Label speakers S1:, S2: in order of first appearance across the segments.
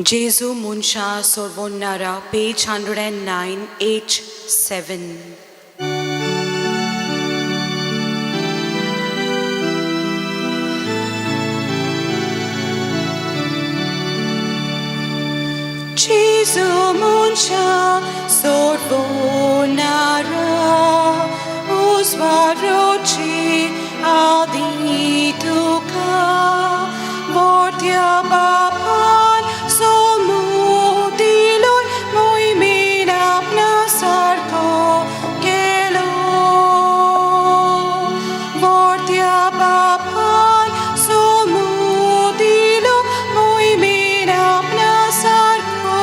S1: Jesu Munsha Sorvonnara, page 109, H7. Jesu Munsha Sorvonnara, Usvarochi Adituka, Vortia Bapan Somudiloy Moimin Apna Sarko Gelo. Vortia Bapan Somudilo Moimin Apna Sarko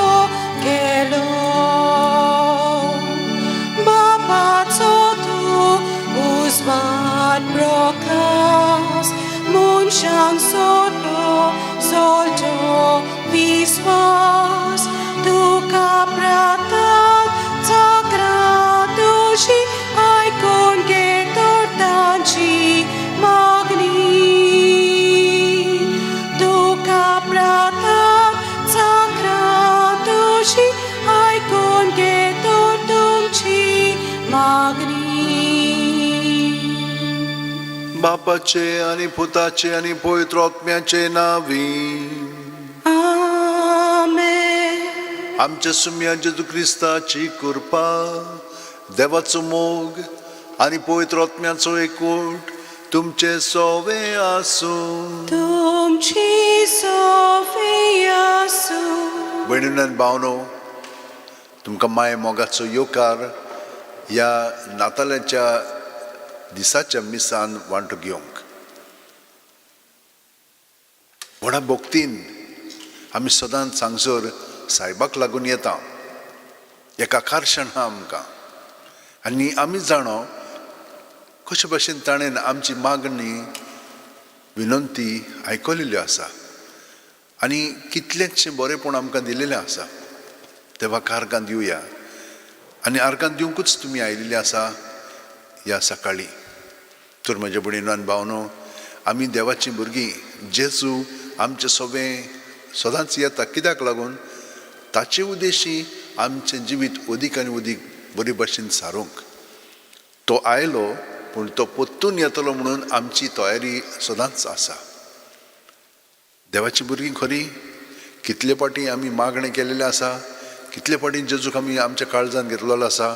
S1: Gelo. Bapaco tu uzvat prokas, Munshang soto solto viswas, Tuka pratat sagratushi aikon getortanchi magni. Tuka pratat sagratushi aikon getortanchi magni.
S2: बापाचे आणि पुताचे आणि पवित्र आत्म्याचे नावी.
S1: Amen.
S2: आमच्या सुम्या जेजू क्रिस्ताची कृपा, देवाचो मोग आणि पवित्र आत्म्याचो एकवट तुमचे सोवे आसूं.
S1: तुमची सोफियासू.
S2: भयणीन आनी भावनो, तुमकां माय मोगाचो येवकार ह्या नातालाच्या दिसाच्या मिसान वांटो घेवंक. व्हडा भक्तीन आमी सदांच हांगसर सायबाक लागून येता. एक आकर्शण आहा आमकां आनी आमी जाणो कशे भशेन ताणें आमची मागणी विनंती आयकलेली आसा आनी कितलेंचशें बरेंपण आमकां दिलेलें आसा. देवाक आर्गां दिवया आनी आर्गां दिवंकूच तुमी आयिल्ली आसा ह्या सकाळी. तर म्हज्या भयणीनो आनी भावनो, आमी देवाचीं भुरगीं. जेजू आमचे सोबें सदांच येता. कित्याक लागून? ताचे उद्देशी आमचें जिवीत अदीक आनी अदीक बरे भशेन सारूंक. तो आयलो पूण तो परतून येतलो म्हणून आमची तयारी सदांच आसा. देवाची भुरगीं खरी कितले फावटी आमी मागणें केलेलें आसा, कितले फावटी जेजूक आमी आमच्या काळजान घेतलेलो आसा,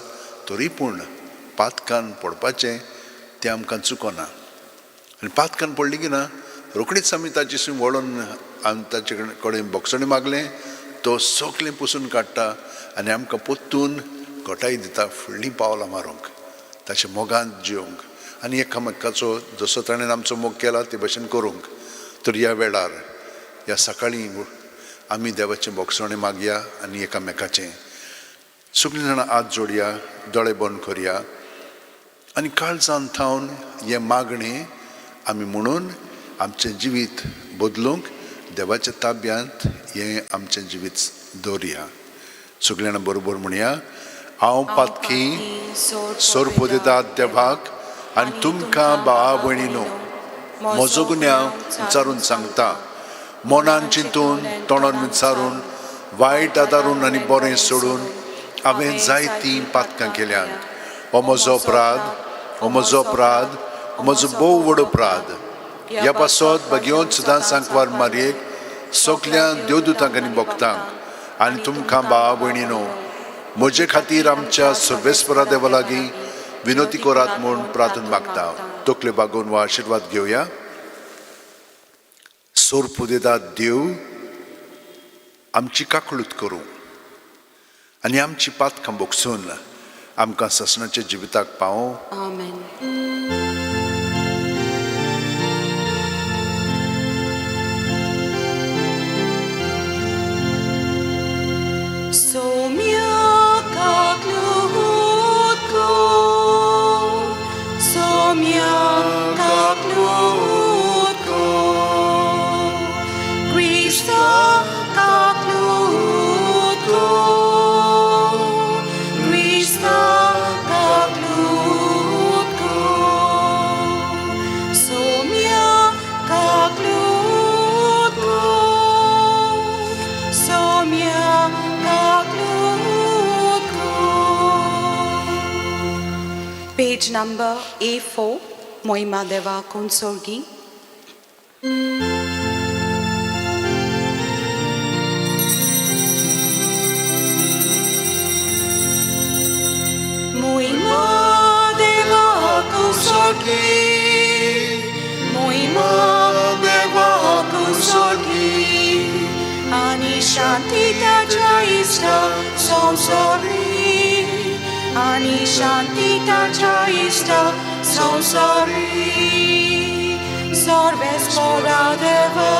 S2: तरी पूण पातकान पडपाचें तें आमकां चुकना. आनी पातकान पडली की ना, रोखडीच आमी ताचे वळोन आमी ताचे कडेन भोगसणें मागलें, तो सगळें पुसून काडटा आनी आमकां परतून घटाय दिता फुडलीं पावलां मारूंक, ताच्या मोगान जिवंक आनी एकामेकाचो जसो ताणें आमचो मोग केला ते भशेन करूंक. तर ह्या वेळार, ह्या सकाळीं आमी देवाचें भोगसणें मागया आनी एकामेकाचें. सगळीं जाणां हात जोडया, दोळे बंद करया आनी काळजान थावन हें मागणें आमी म्हणून आमचें जिवीत बदलूंक देवाच्या ताब्यांत हें आमचें जिवीत दवरया. सगळीं जाणां बरोबर म्हणया: हांव पातकी सोरपोदेतात देवाक आनी तुमकां भावा भयणीनो म्हजो गुन्यांव विचारून सांगता. मनान चिंतून, तोंडान विचारून, वायट आदारून आनी बरें सोडून हांवें जायतीं पातकां केल्यांत. हो म्हजो अपराध, हो म्हजो अपराध, हो म्हजो भोव व्हड अपराध. ह्या पासत भगेवन सदां सांकवार मारयेक, सगल्या देवदूतांक आनी भक्तांक आनी तुमकां भावा भयणीनो म्हजे खातीर आमच्या सर्वेस्परा देवा लागीं विनोती करात म्हूण प्रार्थना मागता. तकल्यो बागोवन हो आशिर्वाद घेवया. सोरपुदेदात देव आमची काकळूत करूं आनी आमची पातकां भोगसून आमकां ससनाच्या जिविताक पावों.
S1: Amen. Somya kaklut ko, Somya kaklut ko, Krista kaklut ko, Krista kaklut ko, Somya kaklut ko, Somya. Number A4, Moima Deva Konsorgi. Moima Deva Konsorgi, Moima Deva Konsorgi, Ani Shanti Tacha Ista Samsari, Ani Shanti Tacha Ista Samsari. Sarvesvara Deva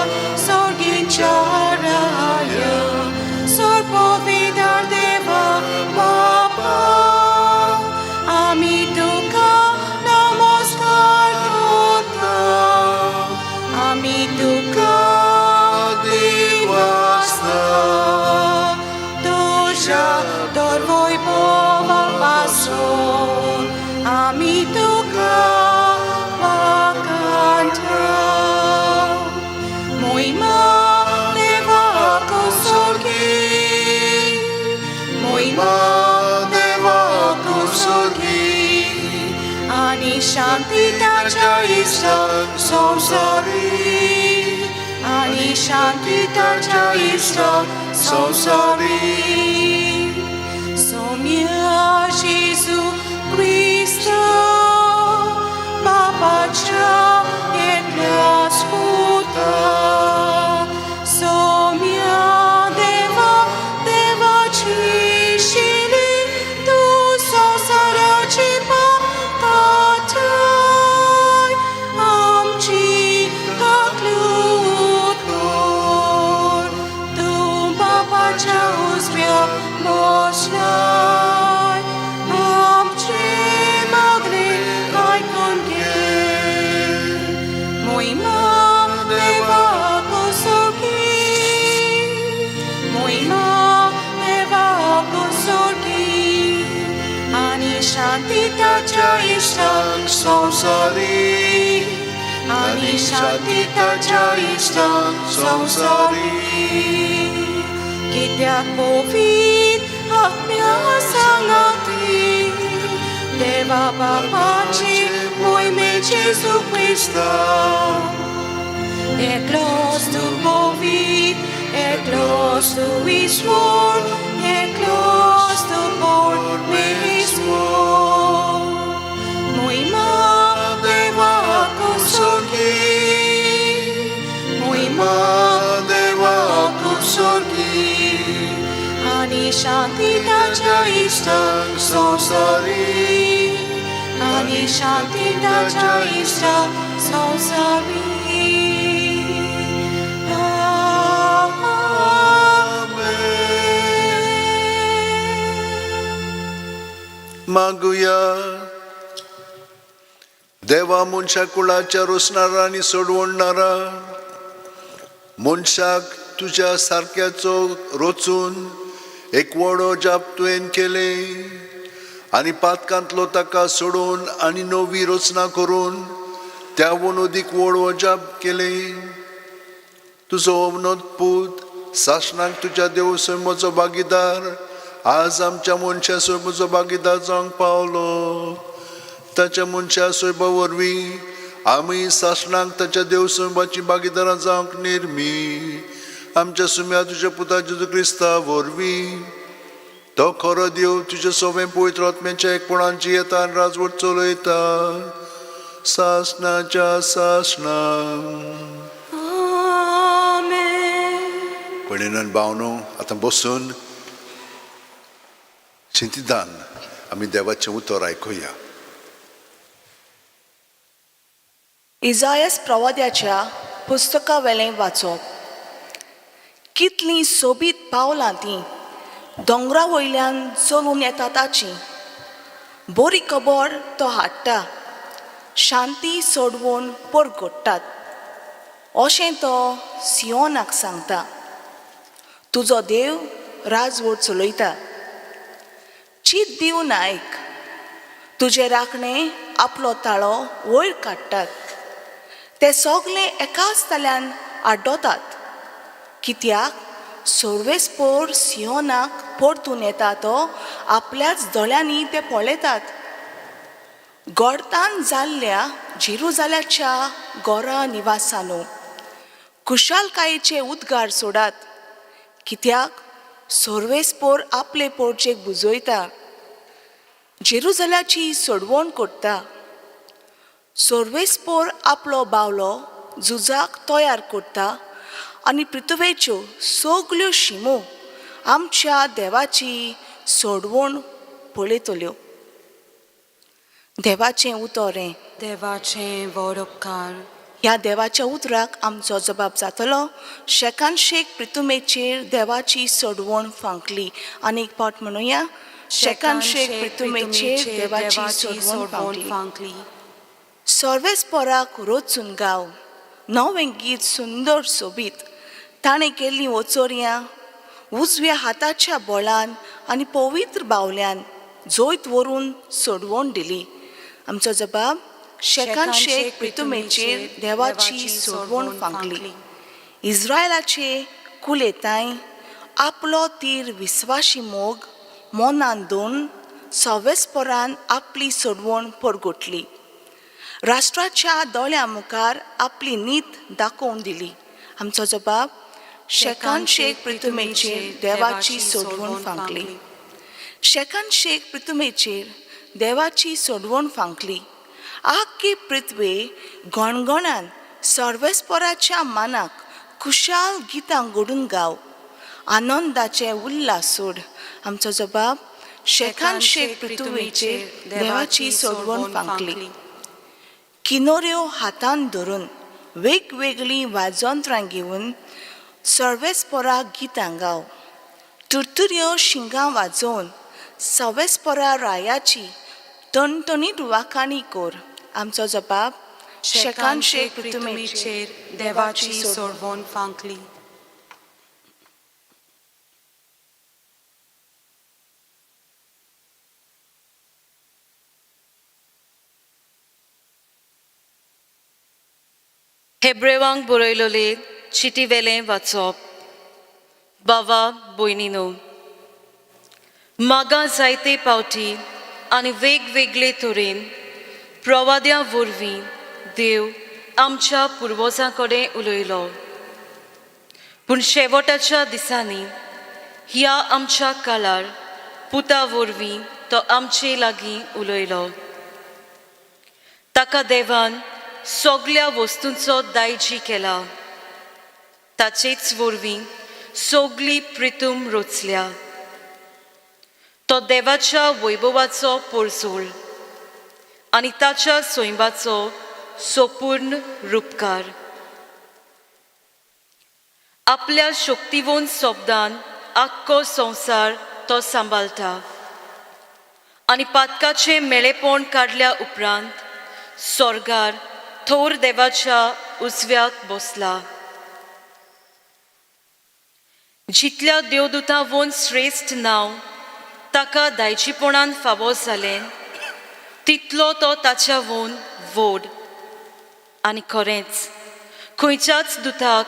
S1: Sargincharaya, Sarpavidar Deva Baba, আমি তুকা নমস্কার করতাম, আমি তুকা দিওয়াস্তা, thuja তোর বৈভবাসন, আমি তুকা বাকান্তা। মহিমা দেবা কুসর্গী, মহিমা দেবা কুসর্গী, आणि शांती ताच्या इष्ट संसारी, आणि शांती ताच्या इष्ट संसारी. सौम्य जेजू ख्रिस्त बापाच्या एकल्याच पुता, सौम्य देवा देवाची शिली तू संसाराची पाताय, आमची काकलूत कर, तू बापाच्या उजव्या बसलाय, आमचे मागणे आयकून घे. महिमा देवा कुसुकी, महिमा देवा कुसुकी, आणि शांती ताच्या इष्टांक संसारी, आणि शांती ताच्या इष्टांक संसारी. कित्याक पवित्र आत्म्या सांगाती, देवा बापाची मोहिमे जेजू ख्रिस्ता, एकलोच तू पवित्र, एकलोच तू ईश्वर, एकलोच तू परमेश्वर. महिमा देवा कुसुर्गी, महिमा देवा कुसुर्गी, आणि शांती ताच्या इष्टांक संसारी, आणि शांती ताच्या इष्टांक संसारी. आमेन.
S2: मागुया. देवा, मनशा कुळाच्या रोसणारा आनी सोडवणारा मनशाक तुज्या सारक्याचो रोचून एक वडो जाप तुवें केलें आनी पातकांतलो ताका सोडून आनी नवी रचना करून त्या वनोदीक व्हड जाप केलें. तुजो अवनोद पूत सासणाक तुज्या देव सैमाचो भागीदार आज आमच्या मनशा सैमाचो भागीदार जावंक पावलो. ताच्या मनशा सैमा वरवीं आमी सासणाक ताच्या देव सैमाची भागीदारां जावंक निर्मी. आमच्या सुम्या तुज्या पुता जेजू क्रिस्ता वरवीं, तो खरो देव तुज्या सोवें पवित्र आत्म्याच्या एकपणाची येता आनी राजवट चलयता सासणाच्या सासणाक.
S1: आमेन.
S2: भयणीन भावनो, आतां बसून चिंतिदान आमी देवाचें उतर आयकुया.
S3: इजायस प्रवाद्याच्या पुस्तका वेलें वाचप. कितलीं सोबीत पावलां तीं दोंगरा वयल्यान चलून येता ताचीं. बरी खबर तो हाडटा, शांती सोडवून परगट्टात अशें तो सियोनाक सांगता. तुजो देव राजवट चलयता. चीत दिवन आयक, तुजे राखणे आपलो ताळो वयर काडटात, ते सगळे एकाच ताल्यान आड्डोतात. कित्याक सर्वेस्पोर सियोनाक परतून येता तो आपल्याच दोळ्यांनी ते पळयतात. गोडतान जाल्ल्या जेरुजाल्याच्या गोरा निवासानो, खुशालकायेचे उद्गार सोडात, कित्याक सोर्वेसपोर आपले पोरचेक बुजयता, जेरुजाल्याची सोडवण करता. सोर्वेसपोर आपलो बावलो झुजाक तयार करता आनी पृथ्वेच्यो सगल्यो शिमो आमच्या देवाची सोडवण पळयतल्यो. देवाचें उतर हें.
S1: देवाचें व्हड उपकार.
S3: ह्या देवाच्या उतराक आमचो जबाब जातलो. शेकान शेक प्रितुमेचेर देवाची सोडवण फांकली. आनी एक पावट म्हणुया, शेकान शेक प्रितुमेचेर देवाची सोडवण फांकली.
S1: फांकली.
S3: सर्वेस्पोराक रोचून गाव नवें गीत सुंदर सोबीत. ताणें केल्लीं वचोरयां उजव्या हाताच्या बोळान आनी पवित्र बावल्यान जैत व्हरून सोडवण दिली. आमचो जबाब, शेकान शेक प्रितुमेचेर देवाची सोडवण फांकली. इस्रायलाचे कुलेताय आपलो तीर विस्वाशी मोग मनान दोन सवेस्पोरान आपली सोडवण परगटली. राष्ट्राच्या दोळ्यां मुखार आपली नीत दाखोवन दिली. आमचो जबाब, शेकान शेक प्रितुमेचेर देवाची सोडवण फांकली. शेकान शेक प्रितुमेचेर देवाची सोडवण फांकली. आख्खी पृथ्वे गणगणान सर्वेस्पोराच्या मानाक खुशाल गितां घडून गाव, आनंदाचे उल्हास सोड. आमचो जबाब, शेकान शेक पृथ्वेचेर देवाची सोडवण फांकली. किनोऱ्यो हातान धरून वेगवेगळीं वाजंत्रां घेवन सर्वेस्पोराक गितां गाव. तुरतुऱ्यो शिंगां वाजोवन सवेस्पोरा रायाची टणटणीत वाखाणी कर. आमचो जबाब, शेकान शेक
S1: पृथ्वीचेर देवाची सोडवण फांकली.
S4: हेब्रेवांक बरयलोले चिटीवेलें वाचप. बाबा भयणीनो, मागां जायते पावटी आनी वेगवेगळे तरेन प्रवाद्या वरवीं देव आमच्या पुर्वजां कडेन उलयलो, पूण शेवटाच्या दिसांनी ह्या आमच्या काळार पुता वरवीं तो आमचे लागीं उलयलो. ताका देवान सगल्या वस्तूंचो दायजी केला, ताचेच वरवीं सगली प्रितूम रचल्या. तो देवाच्या वैभवाचो पोरजोळ आनी ताच्या सैमाचो सोपूर्ण रुपकार. आपल्या शक्तिवंत शब्दान आख्खो संवसार तो सांबाळटा आनी पातकाचें मेळेपण काडल्या उपरांत स्वर्गार थोर देवाच्या उजव्याक बसला. जितल्या देवदूतां वोन श्रेश्ठ नांव ताका दायजीपणान फावो जालें, तितलो तो ताच्या वोन व्हड. आनी खरेंच खंयच्याच दुताक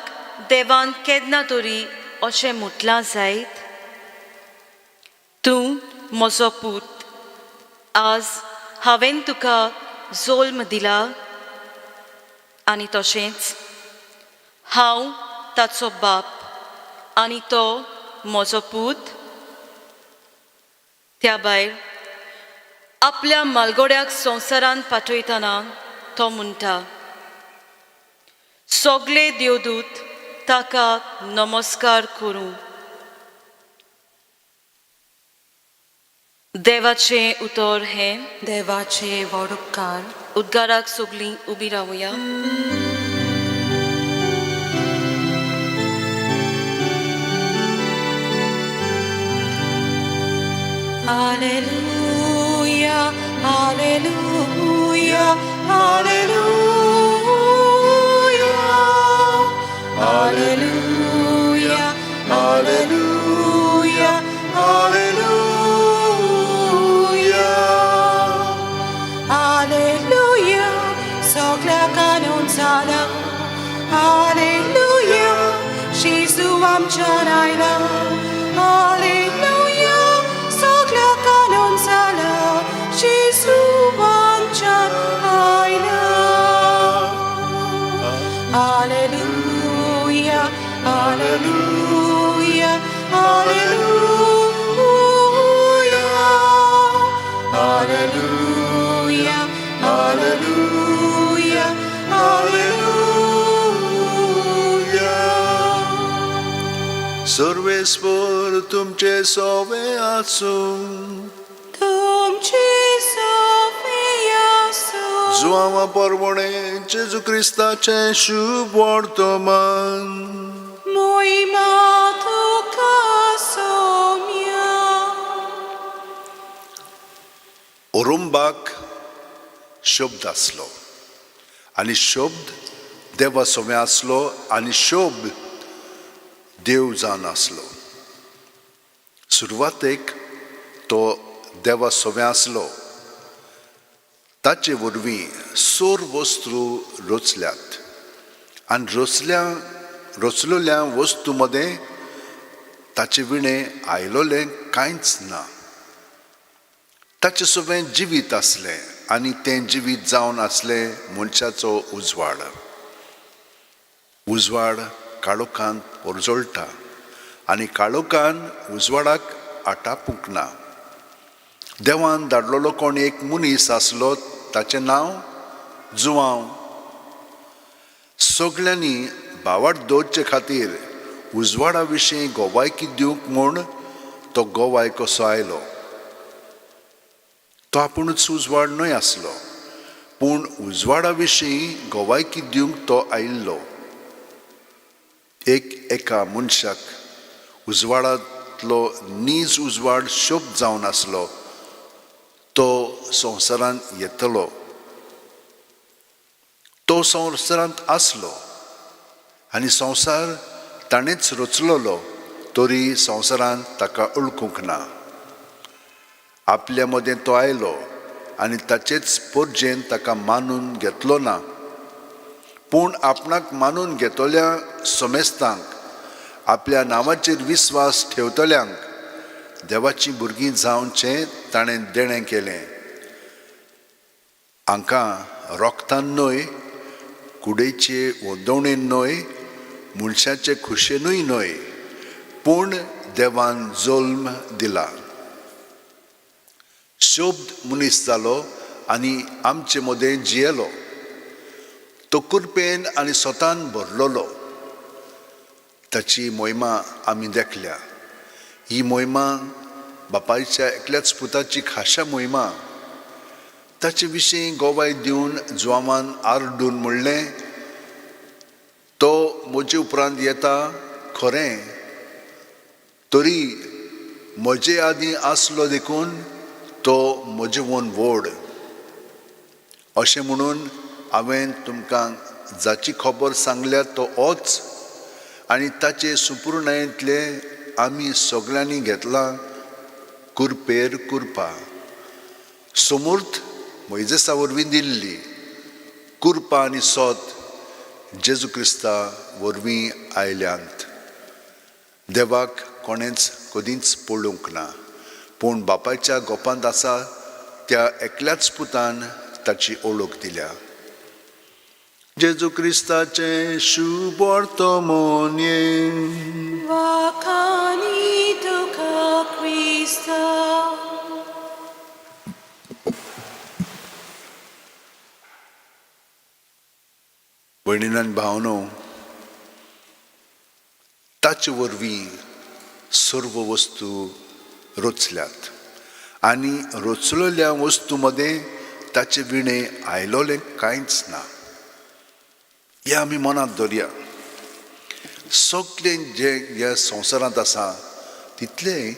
S4: देवान केन्ना तरी अशें म्हटलां जायत, तूं म्हजो पूत, आज हांवें तुका जोल्म दिला. आनी तशेंच हांव ताचो बाप आनी तो म्हजो पूत. त्या भायर आपल्या मालगोड्याक संवसारांत पाठयतना तो म्हणटा, सगळे देवदूत ताका नमस्कार करूं. देवाचें उतर हें.
S1: देवाचें व्हड उपकार.
S4: उद्गाराक सगळीं उबी रावया.
S1: Alleluia, Alleluia, Alleluia, Alleluia, Alleluia, Alleluia, Alleluia, सगळ्या कानून जाला. Alleluia, जेजू आमच्या आयला. Alleluia, सगळ्या कानून जाला, जेजू आमच्या
S2: परमेश्वर तुमचे सोवे आसूं.
S1: तुमची सोफिया.
S2: जुआंवा परवणे जेजू क्रिस्ताचें शुभ वर्तमान.
S1: मोहिमा तुका सोम्या.
S2: ओरुंबाक शब्द आसलो आनी शब्द देवा सोमे आसलो आनी शब्द देव जावन आसलो. सुरवातेक तो देवा सोमे आसलो. ताचे वरवीं सोर वस्तू रचल्यात आनी रचलेल्या वस्तू मदें ताचे विणें आयलोलें कांयच ना. ताचे सगळें जिवीत आसलें आनी तें जिवीत जावन आसलें मनशाचो उजवाड. उजवाड काळोखांत परजळटा आनी काळोखान उजवाडाक आटापूंक ना. देवान धाडलेलो कोण एक मनीस आसलो, ताचें नांव जुआंव. सगल्यांनी भावार्थ दवरचे खातीर उजवाडा विशीं गोवायकी दिवंक म्हूण तो गोवाय कसो आयलो. तो आपुणूच उजवाड न्हय आसलो, पूण उजवाडा विशीं गोवायकी दिवंक तो आयिल्लो. एक एका मनशाक उजवाडांतलो नीज उजवाड शब्द जावन आसलो, तो संवसारांत येतलो. तो संवसारांत आसलो आनी संवसार ताणेंच रचलोलो, तरी संवसारांत ताका वळखूंक ना. आपल्या मदें तो आयलो आनी ताचेच परजेन ताका मानून घेतलो ना. पूण आपणाक मानून घेतल्या समेस्तांक, आपल्या नांवाचेर विस्वास ठेवतल्यांक देवाचीं भुरगीं जावचें ताणें देणें केलें. हांकां रोगतान न्हय, कुडेचे वोदोवणेन न्हय, मनशाचे खुशेनूय न्हय, पूण देवान जल्म दिला. शब्द मनीस जालो आनी आमचे मदें जियेलो. तो कुरपेन आनी स्वतान भरलोलो. ताची मोहिमा आमी देखल्या. ही मोहिमा बापायच्या एकल्याच पुताची खाशा मोहिमा. ताचे विशीं गोवाय दिवन जुआवान आरडून म्हणलें, तो म्हजे उपरांत येता खरें, तरी म्हजे आदीं आसलो देखून तो म्हजे वन व्हड. अशें म्हणून हांवें तुमकां जाची खबर सांगल्या तो होच, आनी ताचे सुपूर्णायेंतले आमी सगळ्यांनी घेतला कुरपेर कुरपा. समूर्त मोयजेसा वरवीं दिल्ली कुरपा आनी सोत जेजू क्रिस्ता वरवीं आयल्यांत. देवाक कोणेंच कदींच पळोवंक ना, पूण बापायच्या गोपांत आसा त्या एकल्याच पुतान ताची ओळख दिल्या. जेजू क्रिस्ताचें शुभ वर्तमान.
S1: वाखाणी तुका क्रिस्ता.
S2: भयणीन आनी भावनो, ताचे वरवीं सर्व वस्तू रचल्यात आनी रचलेल्या वस्तू मदें ताचे विणें आयलोलें कांयच ना. हें आमी मनांत दवरया. सगळें जें ह्या संवसारांत आसा तितलें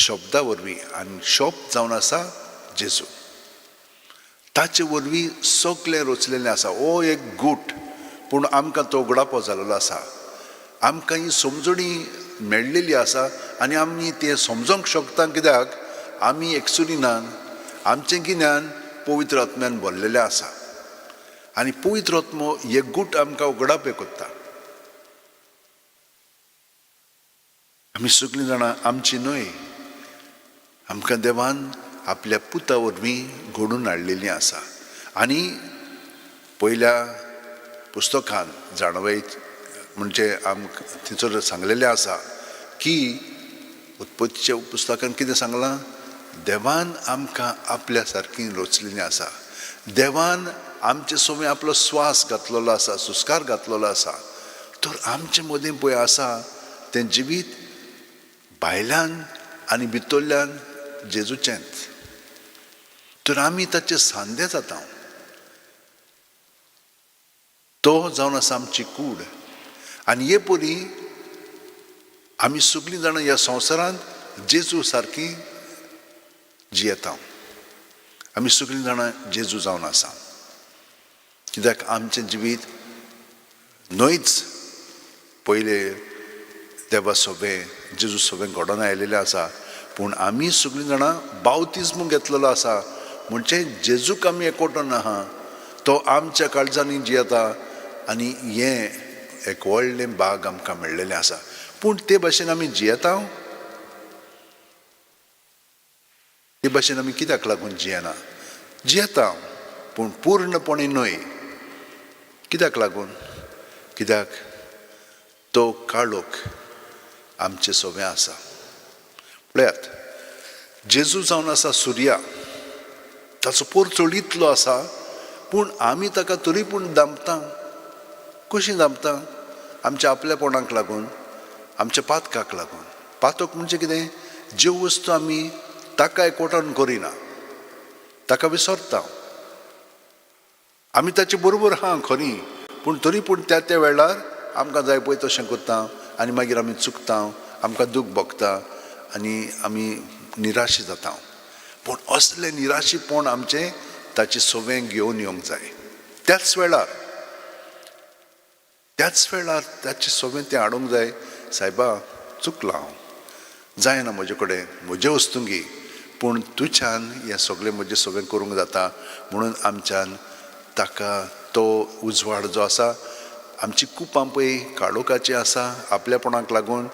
S2: शब्दा वरवीं, आनी शब्द जावन आसा जेजू, ताचे वरवीं सगळें रचलेलें आसा. हो एक गूट, पूण आमकां तो उगडापो जाल्लो आसा. आमकां ही समजणी मेळ्ळेली आसा आनी आमी तें समजोंक शकता, कित्याक आमी एकसुरी नान. आमचें गिन्यान पवित्र आत्म्यान भरलेलें आसा आनी पवित्र आत्मो हे गूट आमकां उगडापे करता. आमी सगळीं जाणां आमची न्हय, आमकां देवान आपल्या पुता वरवीं घडून हाडलेली आसा. आनी पयल्या पुस्तकान जाणवय म्हणजे आमकां थंयसर सांगलेलें आसा की उत्पत्तीच्या पुस्तकान कितें सांगलां, देवान आमकां आपल्या सारकी रचलेली आसा. देवान आमचे सोमे आपलो स्वास घातलेलो आसा, सुस्कार घातलेलो आसा. तर आमचे मदीं पळय आसा तें जिवीत भायल्यान आनी भितरल्यान जेजूचेंच. तर आमी ताचे सांदे जाता. तो जावन आसा आमची कूड. आनी हे परी आमी सगळीं जाणां ह्या संवसारांत जेजू सारकी जियेता. आमी सगळीं जाणां जेजू जावन आसा, कित्याक आमचें जिवीत न्हयच पयले देवा सोबें जेजू सोबें घडोवन आयिल्लें आसा, पूण आमी सगळीं जाणां बावतिज्म घेतलेलो आसा. म्हणजे जेजूक आमी एकवटून आहा, तो आमच्या काळजांनी जियेता आनी हें एक व्हडलें बाग आमकां मेळ्ळेलें आसा. पूण ते भाशेन आमी जियेता, ते भाशेन आमी कित्याक लागून जियेना? जियेता पूण पूर्णपणे न्हय. कित्याक लागून? कित्याक तो काळोख आमचे सोबें आसा. पळयात, जेजू जावन आसा सुर्या, ताचो पोर इतलो आसा, पूण आमी ताका तरी पूण दामता. कशीं दामता? आमच्या आपल्यापणाक लागून, आमच्या पातकाक लागून. पातक म्हणजे कितें? ज्यो वस्तू आमी ताका एकवटान करिना, ताका विसरता. आमी ताचे बरोबर आहा खरी, पूण तरी पूण त्या त्या वेळार आमकां जाय पळय तशें करता आनी मागीर आमी चुकता, आमकां दूख भोगता आनी आमी निराशी जाता. पूण असलें निराशीपण आमचें ताचें सोवें घेवन येवंक जाय. त्याच वेळार, त्याच वेळार ताचें सोवें तें हाडूंक जाय. सायबा, चुकलां हांव, जायना म्हजे कडेन म्हजे वस्तुंगी, पूण तुज्यान हें सगळें म्हजें सगळें करूंक जाता. म्हणून आमच्यान ताका तो उजवाड जो आसा, आमची कुपां पळय काळोखाची आसा, आपल्यापणाक लागून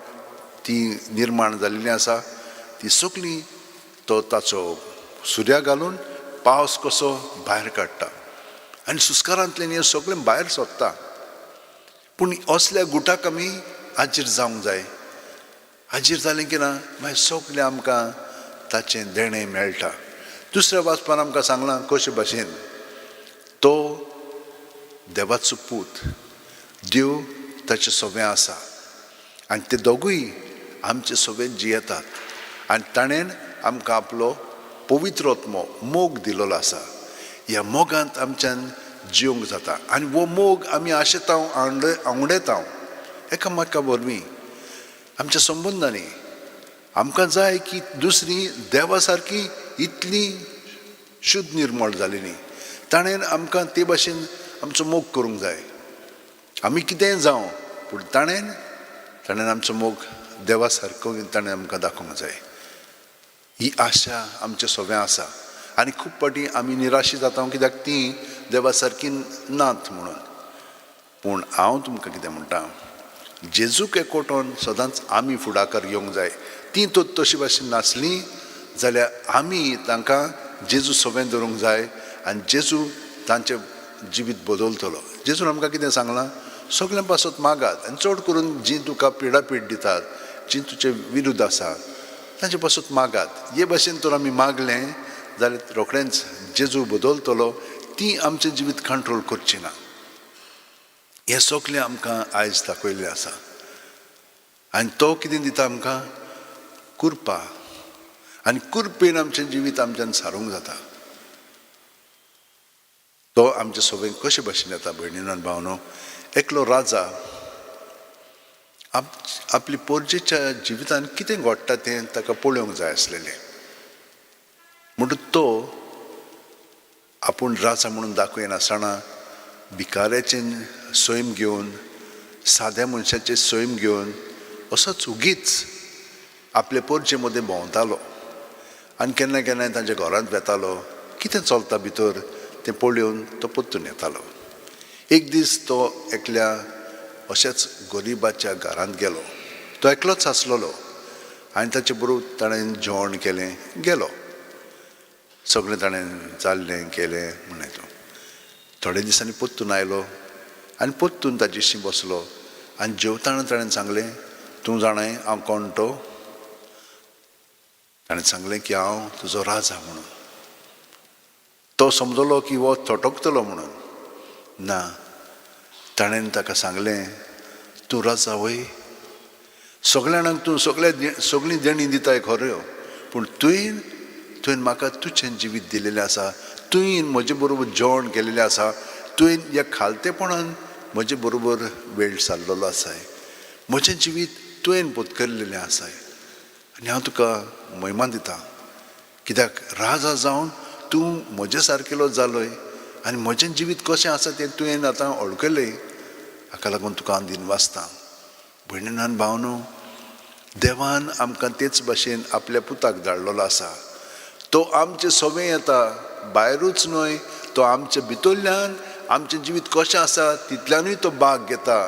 S2: ती निर्माण जाल्ली आसा, ती सगळीं तो ताचो सुर्या घालून पावस कसो भायर काडटा आनी सुस्कारांतल्यान हें सगळें भायर सोदता. पूण असल्या गुटाक आमी हाजीर जावंक जाय. हाजीर जालें की ना मागीर सगळें आमकां ताचें देणें मेळटा. दुसऱ्या वाचपान आमकां सांगलां कशे भाशेन तो देवाचो पूत, देव ताचें सोबें आसा आनी ते दोगूय आमचे सोबें जियेतात आनी ताणें आमकां आपलो पवित्र आत्मो मोग दिलोलो आसा. ह्या मोगांत आमच्यान जिवंक जाता आनी हो मोग आमी आशेता, आंवडेता एकामेका वरवीं आमच्या संबंदांनी. आमकां जाय की दुसरी देवा सारकी इतली शुद्ध निर्मळ जाली न्ही, ताणें आमकां ते भाशेन आमचो मोग करूंक जाय. आमी कितेंय जावं, पूण ताणें ताणें आमचो मोग देवा सारको ताणें आमकां दाखोवंक जाय. ही आशा आमच्या सोबें आसा आनी खूब फावटी आमी निराशी जाता कित्याक ती देवा सारकी नात म्हणून. पूण हांव तुमकां कितें म्हणटा, जेजूक एकवटोन सदांच आमी फुडाकार घेवंक जाय. ती तर तशी भाशेन नासली जाल्यार आमी तांकां जेजू सोबें धरूंक जाय आनी जेजू तांचें जिवीत बदलतलो. जेजून आमकां कितें सांगलां, सगळ्यां पासत मागात आनी चड करून जीं तुका पिडापीड दितात, जीं तुजे विरुद्ध आसा तांचे पासत मागात. हे भाशेन तर आमी मागलें जाल्यार रोखडेंच जेजू बदलतलो, ती आमचें जिवीत कंट्रोल करची ना. हें सगळें आमकां आयज दाखयल्लें आसा. आनी तो कितें दिता आमकां? कृपा. आनी कृपेन आमचें जिवीत आमच्यान सारूंक जाता. तो आमचे सोबेन कशे भाशेन येता भयणीनो आनी भावनो. एकलो राजा आपली पोरजेच्या जिवितान कितें घडटा तें ताका पळोवंक जाय आसलेलें. म्हणटकूच तो आपूण राजा म्हणून दाखयनासतना भिकाऱ्याचें सैम घेवन, साद्या मनशाचें सैम घेवन असोच उगीच आपले पोरजे मदें भोंवतालो आनी केन्ना केन्नाय तांच्या घरांत वेतालो, कितें चलता भितर तें पळोवन तो परतून येतालो. एक दीस तो एकल्या अशेंच गरिबाच्या घरांत गेलो. तो एकलोच आसलेलो आनी ताचे बरोबर ताणें जेवण केलें, गेलो. सगळें ताणें जाल्लें केलें म्हणलें. तो थोड्या दिसांनी परतून आयलो आनी परतून ताजेशी बसलो आनी जेवताना ताणें सांगलें, तूं जाणाय हांव कोण तो? ताणें सांगलें की हांव तुजो राजा म्हणून. तो समजलो की हो थटकतलो म्हणून. ना, ताणें ताका सांगलें, तूं राजा वय? सगल्या जाणांक तूं सगल्या सगळीं देणीं दिताय खऱ्यो, पूण तुवें तुवें म्हाका तुजें जिवीत दिलेलें आसा, तुवें म्हजे बरोबर जेवण केलेलें आसा, तुवें ह्या खालतेपणान म्हजे बरोबर वेळ सारलेलो आसाय, म्हजें जिवीत तुवें पोतकरलेलें आसाय आनी हांव तुका महिमा दितां. कित्याक राजा जावन तूं म्हजे सारकेलो जालोय आनी म्हजें जिवीत कशें आसा तें तुवें आतां वळखलें, हाका लागून तुका हांव दिनवासतां. भयणीन आनी भावनो, देवान आमकां तेच भाशेन आपल्या पुताक धाडलेलो आसा. तो आमचे सवें येता, भायरूच न्हय, तो आमचे भितरल्यान आमचें जिवीत कशें आसा तितल्यानूय तो भाग घेता.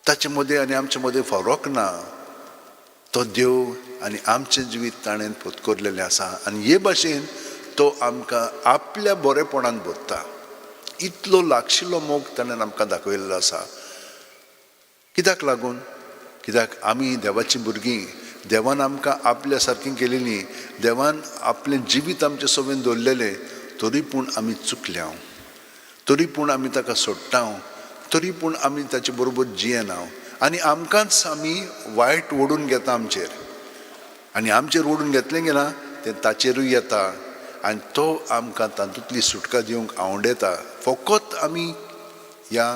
S2: ताचे मदें आनी आमचे मदें फरक ना. तो देव आनी आमचें जिवीत ताणें पोतकोरलेलें आसा आनी हे भाशेन तो आमकां आपल्या बरेपणान भरता. इतलो लागशिल्लो मोग ताणें आमकां दाखयल्लो आसा. कित्याक लागून? कित्याक आमी देवाचीं भुरगीं, देवान आमकां आपल्या सारकीं केलेलीं, देवान आपलें जिवीत आमचें सवेन दवरलेलें, तरी पूण आमी चुकल्या, तरी पूण आमी ताका सोडटा, तरी पूण आमी ताचे बरोबर जियेना आनी आमकांच आमी वायट ओडून घेता आमचेर. आनी आमचेर ओडून घेतलें की ना तें ताचेरूय येता आनी तो आमकां तातूंतली सुटका दिवंक आंवडेता. फकत आमी ह्या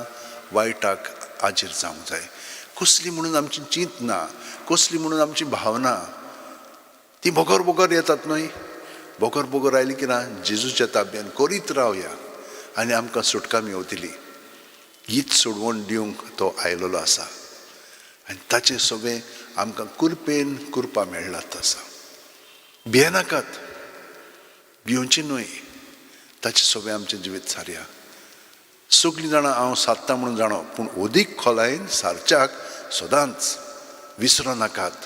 S2: वायटाक हाजीर जावंक जाय. कसली म्हणून आमची चिंतना, कसली म्हणून आमची भावना, ती बगर बगर येतात न्हय. बगर बगर आयली की ना जेजूच्या ताब्यान करीत रावया आनी आमकां सुटका मेवतली. हीच सोडवण दिवंक तो आयलेलो आसा आनी ताचें सगळें आमकां कृपेन कृपा मेळ्ळात आसा. भियेनाकात, भिवचें न्हय, ताचें सगळें आमचें जिवीत सारया. सगळीं जाणां हांव सादता म्हणून जाणो, पूण अदीक खोलायेन सारच्याक सदांच विसरो नाकात.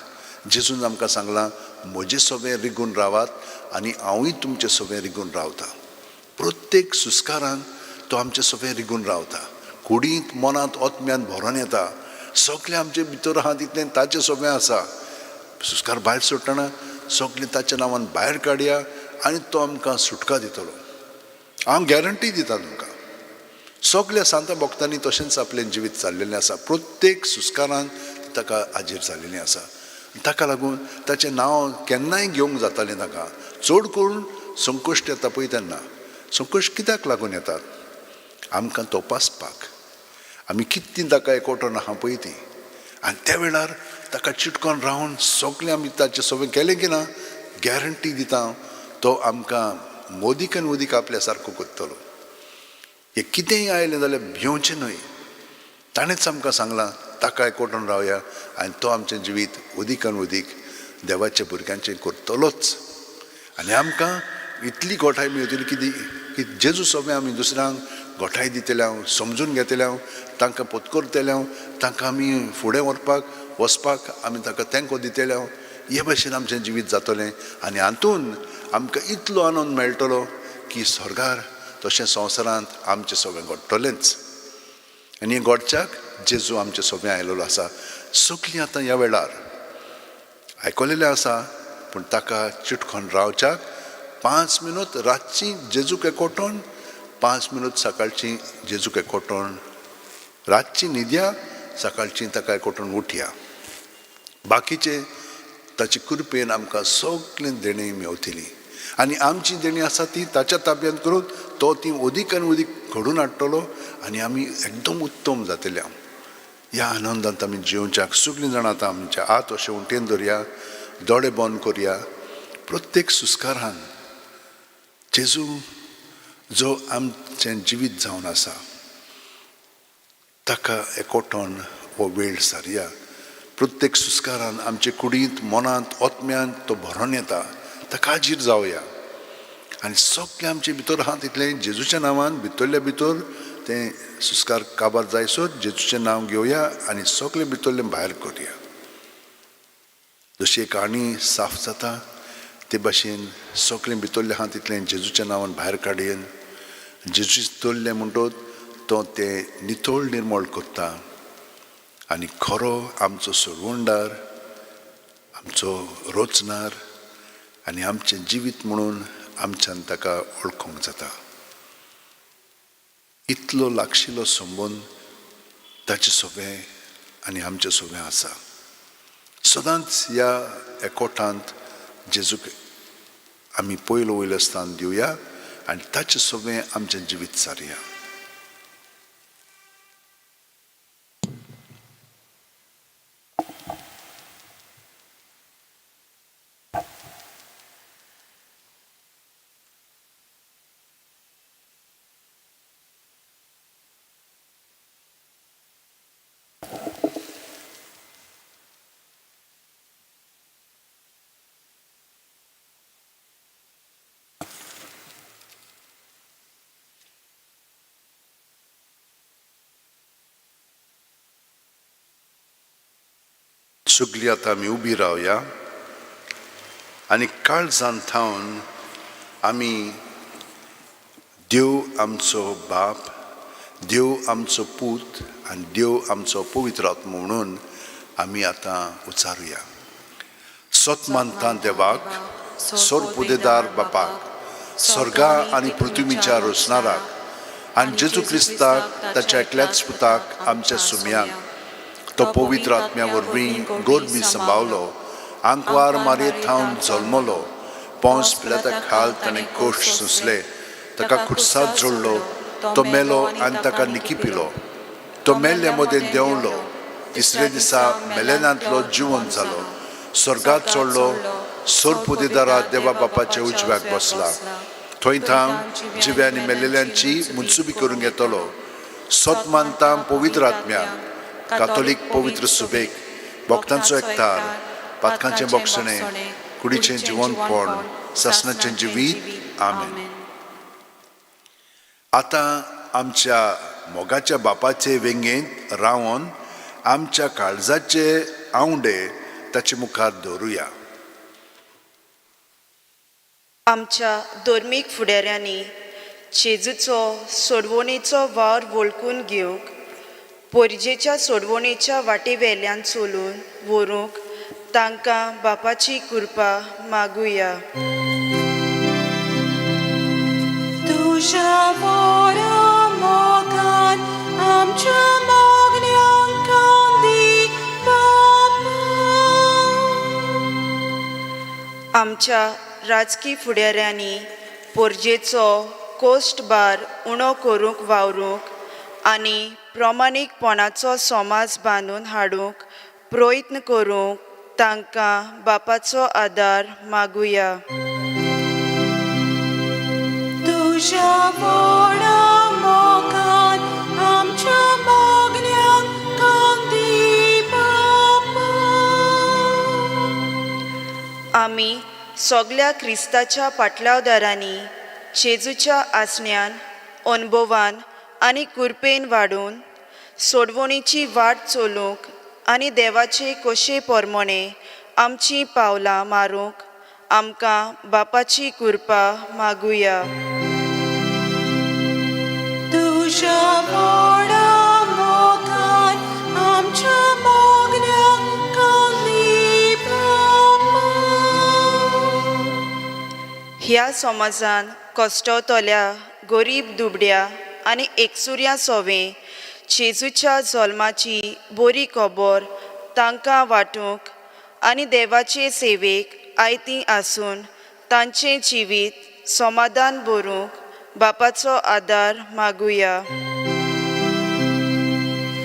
S2: जेजून आमकां सांगलां, म्हजे सगळें रिगून रावात आनी हांवूय तुमचें सगळें रिगून रावता. प्रत्येक सुस्कारान तो आमचें सगळें रिगून रावता. कुडींत, मनांत, आत्म्यांत भरोन येता. सगळें आमचे भितर आहा तितलें ताचें सगळें आसा. सुस्कार भायर सोडटना सगळें ताच्या नांवान भायर काडया आनी तो आमकां सुटका दितलो. हांव गॅरंटी दिता तुमकां. सगल्या सांता भक्तांनी तशेंच आपलें जिवीत चाललेलें आसा. प्रत्येक सुस्कारान ताका हाजीर जाल्लेलें आसा. ताका लागून ताचें नांव केन्नाय घेवंक जातालें ताका. चड करून संकश्ट येता पळय तेन्ना. संकश्ट कित्याक लागून येतात? आमकां तपासपाक. आमी कितलीं ताका एकवटून आहा पळय ती. आनी त्या वेळार ताका चिटकोन रावन सगळें आमी ताचें सगळें केलें की ना, गॅरंटी दिता हांव, तो आमकां मोदीक आनी वदीक आपल्या सारको करतलो. हें कितेंय आयलें जाल्यार भिवचें न्हय. ताणेंच आमकां सांगलां ताका एकवटून रावया आनी तो आमचें जिवीत वदीक आनी वदीक देवाच्या भुरग्यांचें करतलोच. आनी आमकां इतली गोठाय मेळटली कितें की जेजू सगळें आमी दुसऱ्यांक गोठाय दितले हांव, समजून घेतले हांव, तांकां पोतकरतले हांव, तांकां आमी फुडें व्हरपाक वचपाक आमी तांकां तेंको दितले हांव. हे भाशेन आमचें जिवीत जातलें आनी हातून आमकां इतलो आनंद मेळटलो की स्वर्गार तशें संवसारांत आमचें सगळें घडटलेंच. आनी हें घडच्याक जेजू आमचें सगळें आयलेलो आसा. सगळीं आतां ह्या वेळार आयकलेलें आसा, पूण ताका चिटकोन रावच्याक 5 मिनूत रातची जेजूक एकवटोन, 5 मिनूत सकाळची जेजूक एकवटोन, रातची न्हिदया, सकाळची ताका एकवटोन उठया. बाकीचे ताचे कृपेन आमकां सगळें देणें मेवतली आनी आमची देणी आसा ती ताच्या ताब्यांत करून तो ती अदीक आनी अदीक घडून हाडटलो आनी आमी एकदम उत्तम जातले. ह्या आनंदांत आमी जिवच्याक सगळीं जाणां आतां आमच्या हात अशें उंटेन धरया, दोळे बंद करया. प्रत्येक सुस्कारान जेजू जो आमचें जिवीत जावन आसा ताका एकवटोन हो वेळ सारया. प्रत्येक सुस्कारान आमचे कुडींत, मनांत, आत्म्यांत तो भरोन येता. ताका हाजीर जावया आनी सगळें आमचे भितर आहा तितलें जेजूच्या नांवान भितरल्या भितर तें सुस्कार काबार जायसर जेजूचें नांव घेवया आनी सगळें भितरलें भायर करया. जशी एक आणी साफ जाता ते भाशेन सगळें भितरलें आहा तितलें जेजूच्या नांवान भायर काडयेन. जेजू तोल्लें म्हणटोच तो तें नितळ निर्मळ करता आनी खरो आमचो सोडवणदार, आमचो रोचणार आनी आमचें जिवीत म्हणून आमच्यान ताका वळखूंक जाता. इतलो लागशिल्लो संबंद ताचे सगळें आनी आमचें सगळें आसा. सदांच ह्या एकवटांत जेजूक आमी पयलो वयलें स्थान दिवया आनी ताचें सगळें आमचें जिवीत सारया. सगळीं आतां आमी उबी रावया आनी काळजान थावन आमी देव आमचो बाप, देव आमचो पूत आनी देव आमचो पवित्र आत्मो म्हणून आमी आतां उचारुया. सत मानता देवाक, सोरपुदेदार बापाक, स्वर्गा आनी पृथ्वीच्या रोसणाराक आनी जेजू क्रिस्ताक ताच्या एकल्याच पुताक आमच्या सुम्याक, तो पवित्र आत्म्या वरवीं गोरबी सांबावलो, आंकवार मारयेत थावन जल्मलो, पोंस पिलाता खाल ताणें कोश सोंसले, ताका खुर्सात जोडलो, तो मेलो आनी ताका निकिपिलो, तो मेल्ल्या मदें देंवलो, तिसरे दिसा मेलेनांतलो जिवन जालो, स्वर्गात चडलो, सोरपुदेदारा देवा बापाच्या उजव्याक बसला, थंय थावन जिव्या आनी मेलेल्यांची मुनसुबी करूंक येतलो. सत मानता पवित्र आत्म्याक, कातोलीक पवित्र सुबेक, भक्तांचो एकतार, पातकांचें बोगसणें, कुडीचें जिवनपण, सासणाचें जिवीत. आमेन. आतां आमच्या मोगाच्या बापाचे वेंगेंत रावन आमच्या काळजाचे आंवडे ताचे मुखार दवरुया.
S5: आमच्या धर्मीक फुडाऱ्यांनी जेजूचो सोडवणेचो वावर वळखून घेवंक, पोरजेच्या सोडवणेच्या वाटे वेल्यान चलून व्हरूंक तांकां बापाची कृपा मागुया.
S1: तुज्या व्हडा मोगान आमच्या मागण्यांक दी बापा.
S5: आमच्या राजकी फुडाऱ्यांनी पोरजेचो कोस्ट भार उणो करूंक वावरूंक आनी प्रमाणीकपणाचो समाज बांदून हाडूंक प्रयत्न करूंक तांकां बापाचो आदार मागुया.
S1: तुज्या व्हडा मोगान आमच्या मागण्यांक दी बापा.
S5: आमी सगल्या क्रिस्ताच्या पाटलावदारांनी जेजूच्या आसण्यान, अणभवान आनी कुरपेन वाडून सोडवणीची वाट चलूंक आनी देवाचे कशे परमणे आमचीं पावलां मारूंक आमकां बापाची कृपा मागुया.
S1: तुज्या व्हडा मोगान आमच्या मागण्यांक दी बापा.
S5: ह्या समाजान कश्टवतल्या गरीब दुबड्या आनी एकसुऱ्या सोवे जेजूच्या जल्माची बरी खबर तांकां वांटूंक आनी देवाचे सेवेक आयती आसून तांचें जिवीत समाधान भरूंक बापाचो आदार मागुया.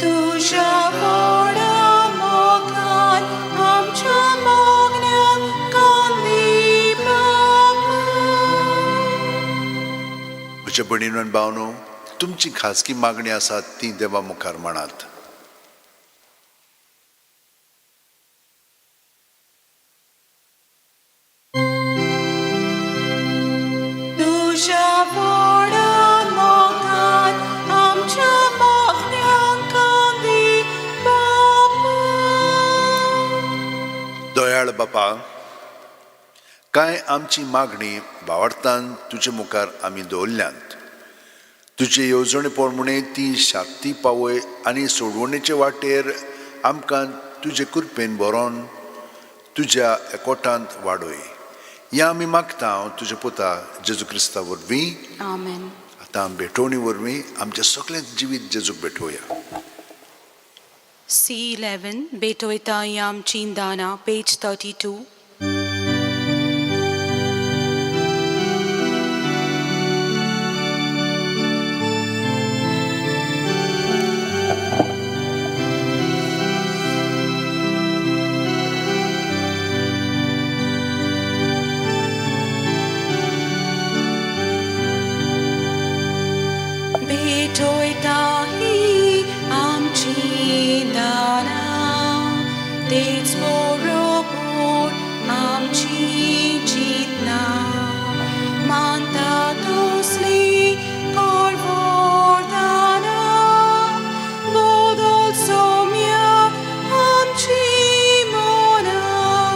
S1: तुज्या व्हडा मोगान आमच्या मागण्यांक दी बापा.
S2: म्हज्या भयणीनो आनी भावनो, तुमची खाजगी मागणी आसा ती देवा मुखार मांडात.
S1: तुज्या व्हडा मोगान आमच्या मागण्यांक दी बापा.
S2: दयाळ बापा, कांय आमची मागणी भावार्थान तुजे मुखार आमी दवरल्यांत. तुजे येवजणे प्रमाणे ती शांती पावय आनी सोडवणेचे वाटेर आमकां तुजे कृपेन बरोवन तुज्या एकवटांत वाडय. ह्या आमी मागता हांव तुज्या पुता जेजू क्रिस्ता वरवीं.
S1: आमेन.
S2: आतां भेटवणी वरवीं आमचें सगळें जिवीत जेजूक भेटोवया.
S1: C11, भेटवता ही आमची दानां, पेज 32. भेटवता ही आमची दानां, तेच बरोबर आमची चिंतना. मानता तसली करवरदाना, बदल सोम्या आमची मनां.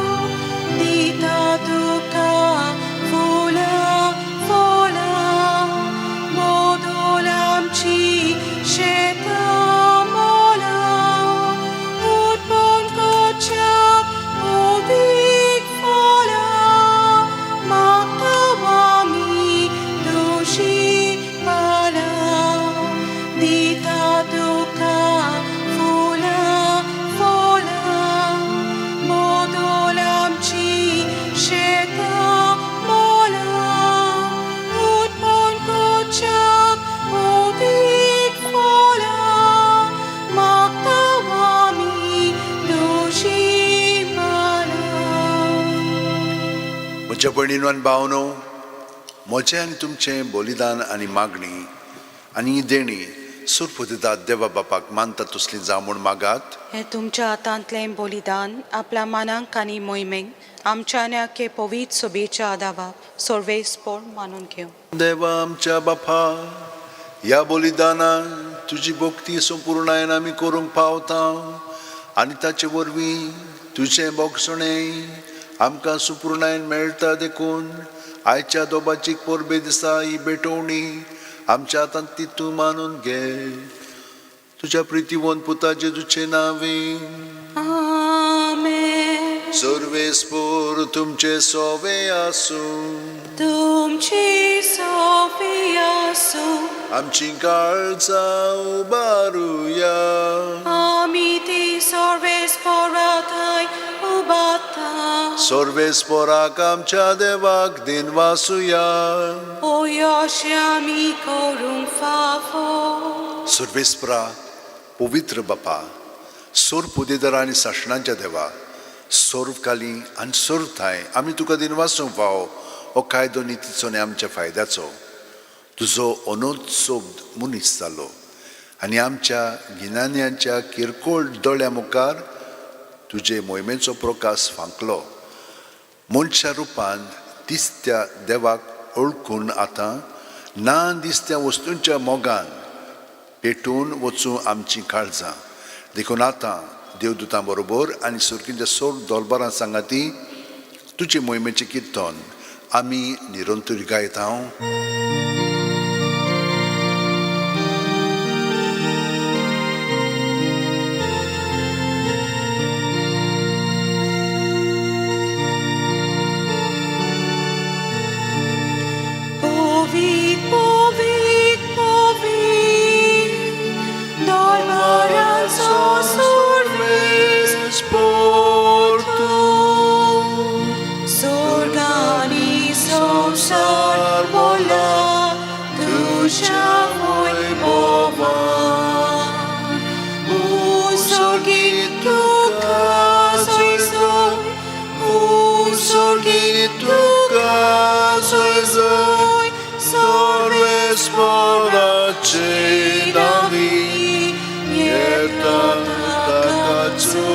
S1: दिता तुका फुलां फळां, बदल आमची शेतां मळां. उत्पन्न करच्याक अदीक फळां, मागता आमी तुजी पालां. दिता तुका फुलां फळां, बदल आमची शेतां मळां. उत्पन्न करच्याक अदीक फळां, मागता आमी तुजी पालां.
S2: म्हज्या भयणीनो आनी भावनो, म्हजें आनी तुमचें बलिदान आनी मागणी आनी ही देणी सुरपुदितात देवा बापाक मानता तसली जावं म्हूण मागात.
S1: हें तुमच्या हातांतलें बलिदान आपल्या मानाक आनी मोहिमेक आमच्या आनी आख्खे पवित्र सोबेच्या आदावाक सर्वेस्पोर मानून घेवं.
S2: देवा आमच्या बापा, ह्या बलिदानान तुजी भक्ती संपूर्णायन आमी करूंक पावता आनी ताचे वरवीं तुजें भोगसणें आमकां सुपूर्णायन मेळटा. देखून आयच्या दोबाचीक परबे दिसा ही भेटवणी आमच्या हातांत ती तूं मानून घे, तुज्या प्रितीवंत पुता जेजूचे नांवे.
S1: आमेन.
S2: सर्वेस्पोर तुमचे सोवे आसूं.
S1: तुमची सोबी आसूं.
S2: आमची काळजां उबारुया.
S1: आमी ती सर्वेस्पोरा थंय उबाता.
S2: सर्वेस्पोराक आमच्या देवाक दिनवासुया.
S1: ओ अशें आमी करूंक फावो.
S2: सर्वेस्परा, पवित्र बापा, सोर पुदेदरा आनी सासणाच्या देवा, सोर्वकाली आनी सोर्व थांय आमी तुका दिनवासूंक फावो. हो कायदो नितीचो आनी आमच्या फायद्याचो. तुजो अनोद सोब्द मनीस जालो आनी आमच्या गिन्यान्यांच्या किरकोळ दोळ्या मुखार तुजे मोहिमेचो प्रकाश फांकलो. मनशा रुपान दिसत्या देवाक ओळखून आतां ना दिसत्या वस्तूंच्या मोगान पेटून वचूं आमचीं काळजां. देखून आतां देवदूतां बरोबर आनी सुर्कीच्या सोड दोलबारां सांगाती तुजे मोहिमेचें किर्तन आमी निरंतरी गायत हांव.
S1: Povit, povit, povit, dolbaranzo survis Sorgani samsar bola, tuja voi bovan. Usorgi tuka soy, usorgi tuka soy soy, sorves
S2: Navi, nieta takatsui.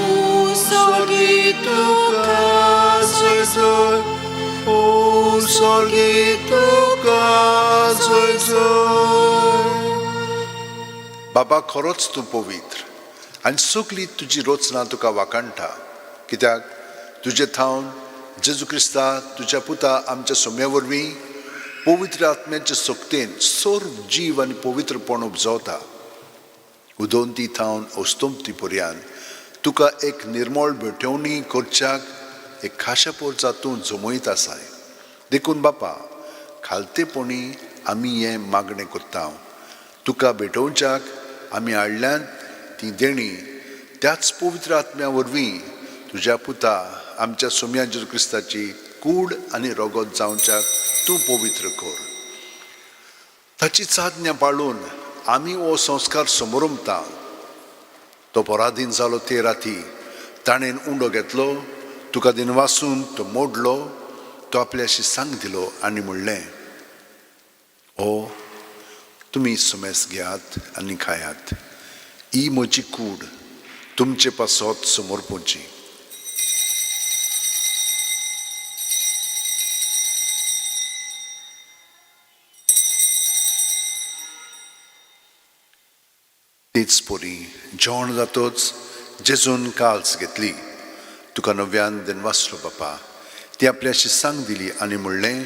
S1: Usorgi tuka soy soy,
S2: Usorgi tuka soy soy. बाबा, खरोच तूं पवित्र आनी सगली तुजी रचना तुका वाखाणटा, कित्याक तुजे थावन जेजू क्रिस्ता तुज्या पुता आमच्या सोम्या वरवीं पवित्र आत्म्याचे सक्तेन सर्व जीव आनी पवित्रपण उपजवता. उदोंती थावन अस्तोमती पर्यान तुका एक निर्मळ भेटवणी करच्याक एक खाशा पोरचा तूं जमयत आसाय. देखून बापा, खालतेपणी आमी हें मागणें करता, तुका भेटोवच्याक आमी हाडल्यात ती देणी त्याच पवित्र आत्म्या वरवीं तुज्या पुता आमच्या सोम्या जेजू क्रिस्ताची कूड आनी रगत जावच्याक तूं पवित्र कर. ताची चादन्या पाळून आमी हो संस्कार समोरमता. तो पराधीन जालो ते राती ताणें उंडो घेतलो, तुका दिनवासून तो मोडलो, तो आपल्याशी सांग दिलो आनी म्हणलें, ओ तुमी सुमेस घेयात आनी खायात, ही म्हजी कूड तुमचे पासत समर्पूची. तीच पोरी जेवण जातोच जेजून काल्स घेतली, तुका नव्यान दिनवासलो बापा, ती आपल्याशी सांग दिली आनी म्हणलें,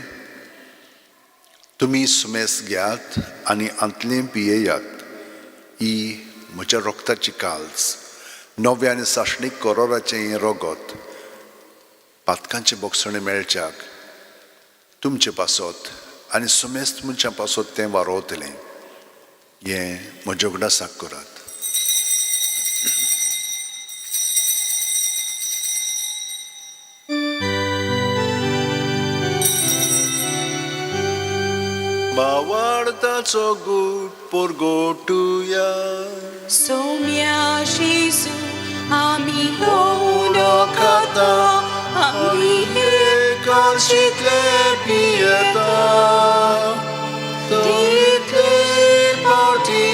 S2: तुमी सुमेस घेयात आनी आंतलें पियेयात, ही म्हज्या रोगताची काल्स, नव्या आनी सासणीक करोराचें हें रोगत, पातकांचें बोगसणें मेळच्याक तुमचे पासत आनी सुमेस्त मनशां पासत तें वारोवतलें, हें म्हज्या उगडासाक करात. बावाडताचो गूट पोरगोटुया.
S1: सोम्या जेजू आमी उंडो खाता, आमी
S2: काशितले पियेता, तितले पावटी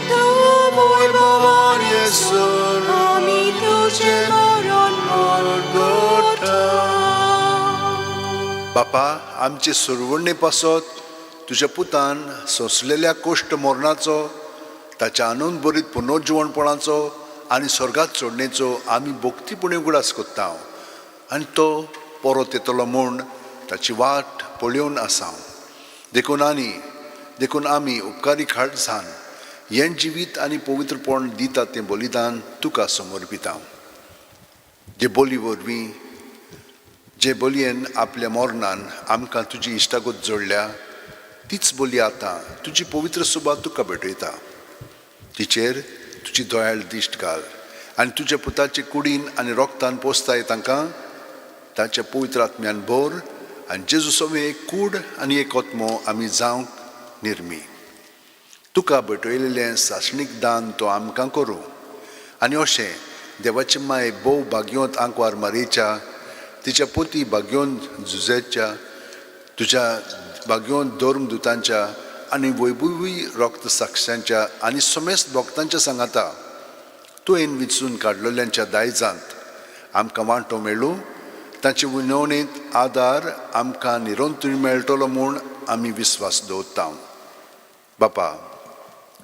S2: तूं वैभवान येसर
S1: आमी तुजें मरण मोरगोटा.
S2: बापा, आमचे सुरवणे पासत तुज्या पुतान सोंसलेल्या कोश्ट मरणाचो, ताच्या आनंद बरीत पुनर्जिवणपणाचो आनी स्वर्गात चडणेचो आमी भक्तीपणी उगडास कोत्ता आनी तो परत येतलो म्हूण ताची वाट पळोवन आसा. देखून आमी उपकारी खाटसान हें जिवीत आनी पवित्रपण दिता तें बलिदान तुका समर्पिता, जे बोली वरवीं जे बोलयेन आपल्या मरणान आमकां तुजी इश्टागत जोडल्या, तीच बोली आतां तुजी पवित्र सुबा तुका भेटयता. तिचेर तुजी दोयाळ दिश्ट घाल आनी तुज्या पुताचे कुडीन आनी रोगतान पोसताय तांकां ताच्या पवित्र आत्म्यान भर आनी जेजू सवे एक कूड आनी एक आत्मो आमी जावंक निर्मी. तुका भेटयलेलें सासणीक दान तो आमकां करूं आनी अशें देवाची माय भोव भाग्योंत आंकवार मारयेच्या, तिच्या पोती भाग्योन जुजेच्या, तुज्या भाग्योन धर्मदुतांच्या आनी वैभवी रक्त साक्षांच्या आनी समेस्त भक्तांच्या सांगाता तुवें विचून काडलेल्यांच्या दायजांत आमकां वांटो मेळूं, तांचे विनवणेंत आदार आमकां निरंतर मेळटलो म्हूण आमी विस्वास दवरता. बापा,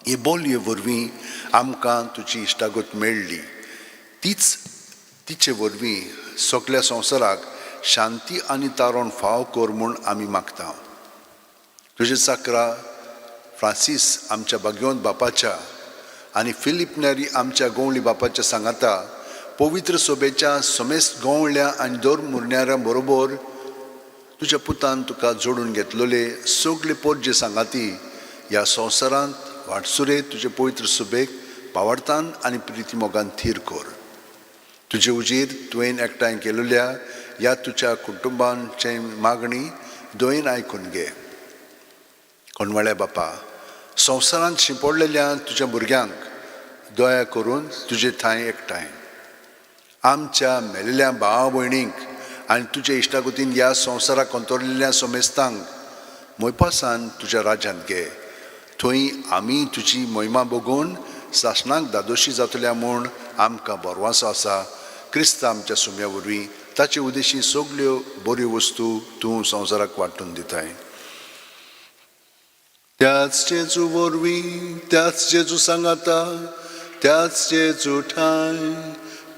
S2: हे बोलये वरवीं आमकां तुजी इश्टागत मेळ्ळी, तीच तिचे वरवीं सगल्या संवसाराक शांती आनी तारण फाव कर म्हूण आमी मागता. तुजे चाकरा फ्रांसीस आमच्या भाग्यवंत बापाच्या आनी फिलीप नेरी आमच्या गोवली बापाच्या सांगाता पवित्र सोबेच्या समेस्त गोवल्या आनी दर मुरण्याऱ्यां बरोबर तुज्या पुतान तुका जोडून घेतलेले सगळे पोरजे सांगाती ह्या संवसारांत वाटसुरे तुजे पवित्र सुबेक पावडतान आनी प्रितीमोगान थीर कर. तुजे उजीर तुवें एकठांय केलेल्या ह्या तुज्या कुटुंबांचे मागणी दोयेन आयकून घे. कोणवाळ्या बापा, संवसारांत शिंपडलेल्या तुज्या भुरग्यांक दया करून तुजे ठांय एकठांय आमच्या मेलेल्या भावा भयणींक आनी तुज्या इश्टागतीन ह्या संवसाराक अंतरलेल्या समेस्तांक मोयपासान तुज्या राज्यांत घे. थंय आमी तुजी मोहिमा बगोवन सासणाक दादोशी जातल्या म्हूण आमकां भरवासो आसा. क्रिस्त आमच्या सुम्या वरवीं ताचे उदेशी सगल्यो बऱ्यो वस्तू तूं संवसाराक वांटून दिताय. त्याच जेजू वरवीं, त्याच जेजू सांगाता, त्याच जेजू ठांय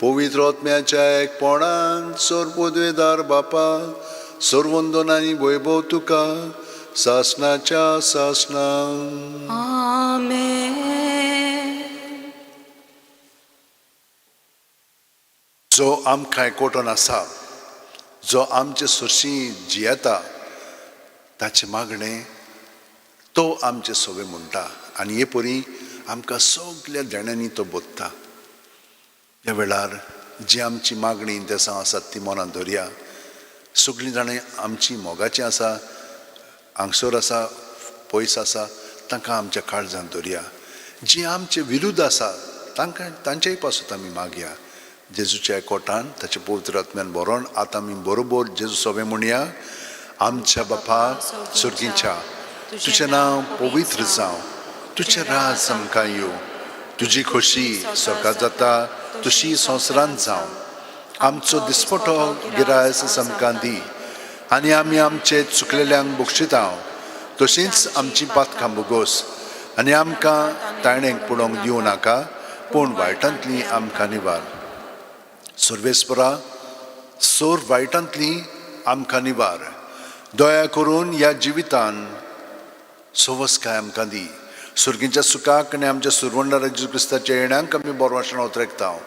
S2: पवित्र आत्म्याच्या एकपणान सर्वोद्वेदार बापा, सर्वंदन आनी वैभव तुका सासणाच्या सासणां.
S1: आमेन.
S2: जो आमकां एकवटून आसा, जो आमचे सरशी जियेता, ताचें मागणें तो आमचे सोवे म्हणटा आनी हे परी आमकां सगल्या देण्यांनी तो बोधता. ह्या वेळार जी आमची मागणी देसां आसात ती मनांत धरया. सगळीं जाणां आमची मोगाचीं आसा, हांगसर आसा, पयस आसा, तांकां आमच्या काळजांत धरया. जी आमचे विरुद्ध आसा तांकां तांचेय पासून आमी मागया. जेजूच्या एकवटान ताच्या पवित्र आत्म्यान बरोवन आतां आमी बरोबर जेजू सोबे म्हणया. आमच्या बापा सुर्गीच्या, तुजें नांव पवित्र जावं, तुजें राज आमकां येवं, तुजी खोशी स्वर्गात जाता तशी संवसारांत जावं. आमचो दिसपटो गिरायस आमकां दी आनी आमी आमचे चुकलेल्यांक बक्षिता तशींच आमची पातकां भोगोस आनी आमकां ताणेक पडोवंक दिवं नाका, पूण वायटांतली आमकां निवार. सर्वेस्परा, सोर वायटांतली आमकां निवार. दया करून ह्या जिवितान सवसकाय आमकां दी. सुर्गीच्या सुखाक आनी आमच्या सुरवंडार जेजू क्रिस्ताच्या येण्यांक आमी बरो वासण उतरेकता.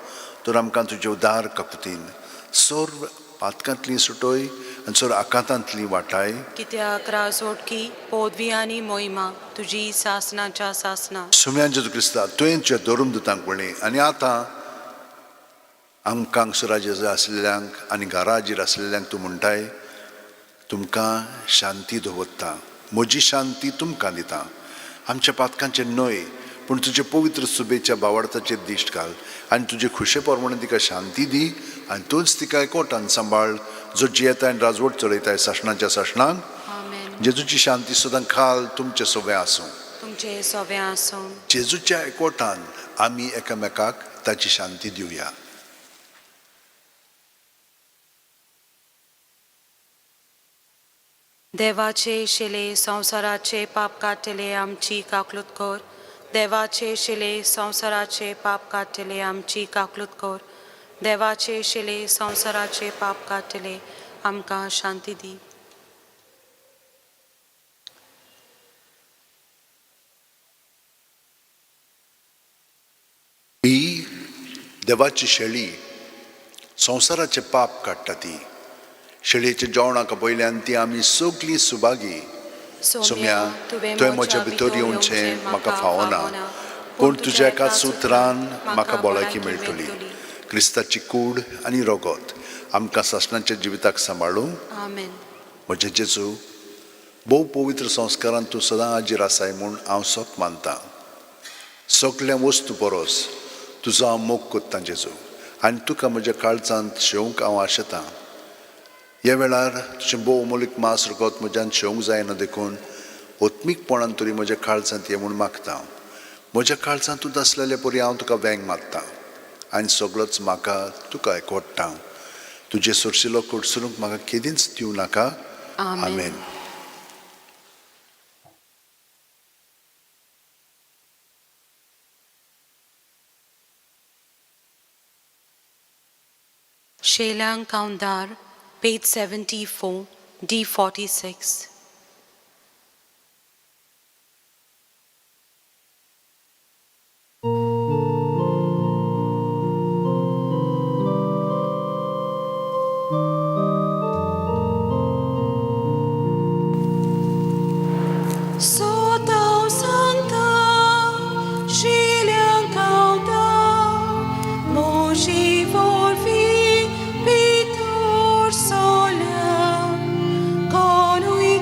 S2: तर आमकां तुजे उदार काकुतीन सर्व पातकांतली सुटोय आनी सर्व आकांतांतली वाटाय.
S1: कित्याक राजोटकी पोदवी आनी मोहिमा तुजी सासनाच्या सासना.
S2: सुम्यान जेजू क्रिस्ता, तुवें तुज्या धरून दुतांक म्हणली आनी आतां आमकां हांगसर आसलेल्यांक आनी घरा हाजीर आसलेल्यांक तूं म्हणटाय, तुमकां शांती दवरता, म्हजी शांती तुमकां दिता. आमच्या पातकांचेर न्हय पूण तुजे पवित्र सुबेच्या बावडताचेर दिश्ट घाल आनी तुजे खुशे प्रमाणे तिका शांती दी आनी तूंच तिका एकवटान सांबाळ, जो जियेता आनी राजवट चलयताय सासणाच्या सासणाक.
S1: आमेन.
S2: जेजूची शांती सदां खाल तुमचे सोबे आसूं.
S1: तुमचे सोबे आसूं.
S2: जेजूच्या एकवटान आमी एकामेकाक ताची शांती दिवया.
S1: देवाचे शिले संवसाराचे पाप काडटले आमची काकलूत कर. देवाचे शिले संवसाराचे पाप काडटले आमची काकलूत कर. देवाचे शिले संवसाराचे पाप काडटले आमकां शांती दी.
S2: ही देवाची शेळी संवसाराचे पाप काडटा. ती शेळयेच्या जेवणाक पयल्यान ती आमी सगलीं सुभागी. सोम्या, तुवें म्हज्या भितर येवचें म्हाका फावना, पूण तुज्या एकाच उतरान म्हाका भलायकी मेळटली. क्रिस्ताची कूड आनी रगत आमकां सासणाच्या जिविताक सांबाळूं.
S1: आमेन.
S2: म्हजे जेजू, भोव पवित्र संस्कारान तूं सदां हाजीर आसाय म्हूण हांव सोत मानतां. सगल्या वस्तू परस तुजो हांव मोग कोत्तां जेजू, आनी तुका म्हज्या काळजांत शेवंक हांव आशेतां. ह्या वेळार तुजें भोव अमोलीक मांस रगत म्हज्यान शेवंक जायना, देखून ओत्मीकपणान तरी म्हज्या काळजांत ये म्हूण मागता. म्हज्या काळजांत तूं आसलेले परी हांव तुका वेंग मारता आनी सगळोच म्हाका तुका एकवडटा. तुजे सोरशिलो कडसरूंक म्हाका केदींच दिवं नाका. आमेन.
S1: शेलांग काउंदार, पेज 74, D46. So सांगता शिल्यांक गावता मोजी वरवीं भितर सोल्या कोणूय.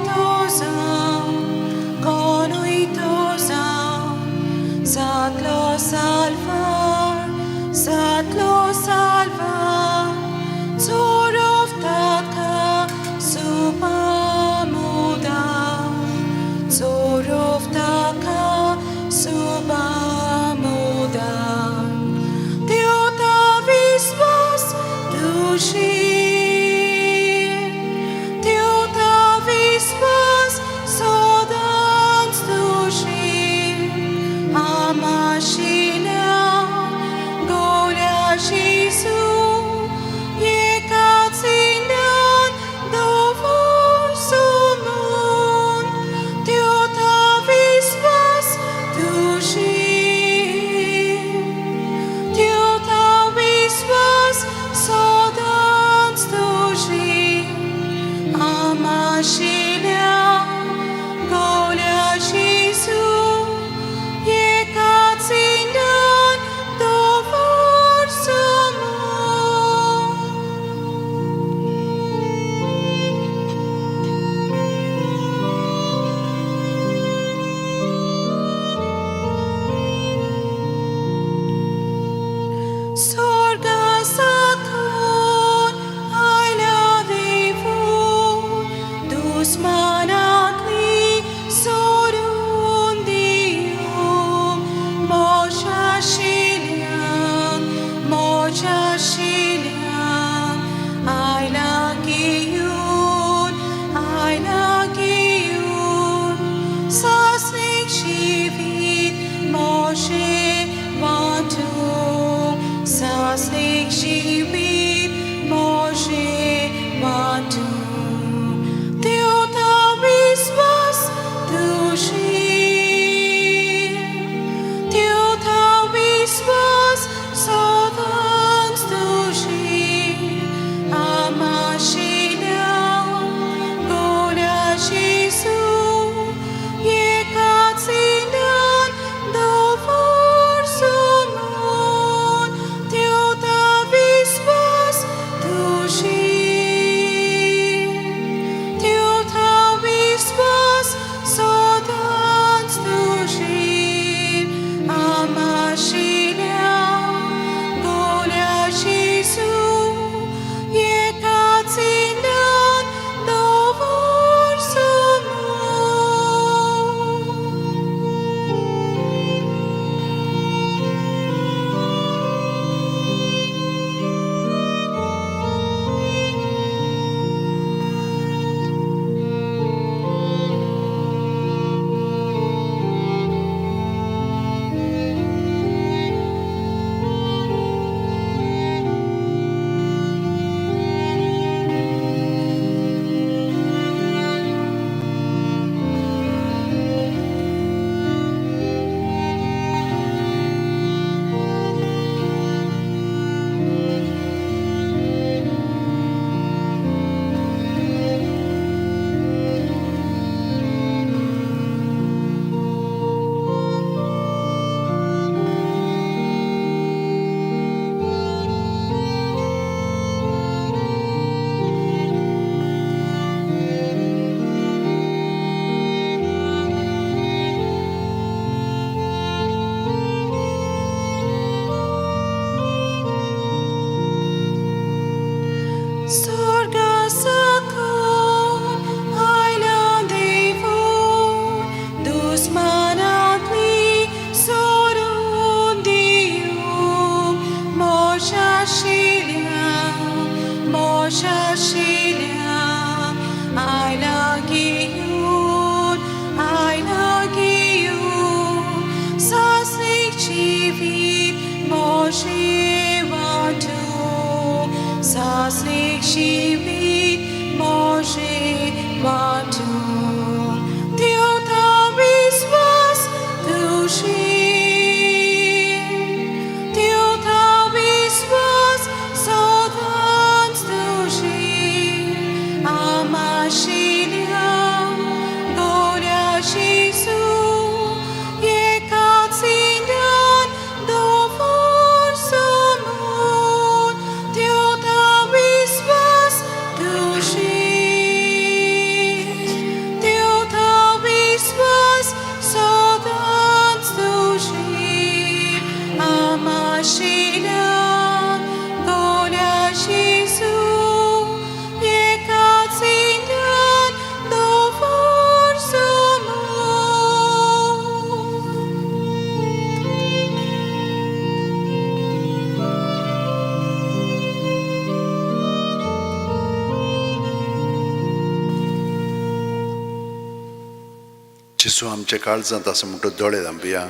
S2: जेजू आमच्या काळजांत आसा म्हणटो दोळे धांपया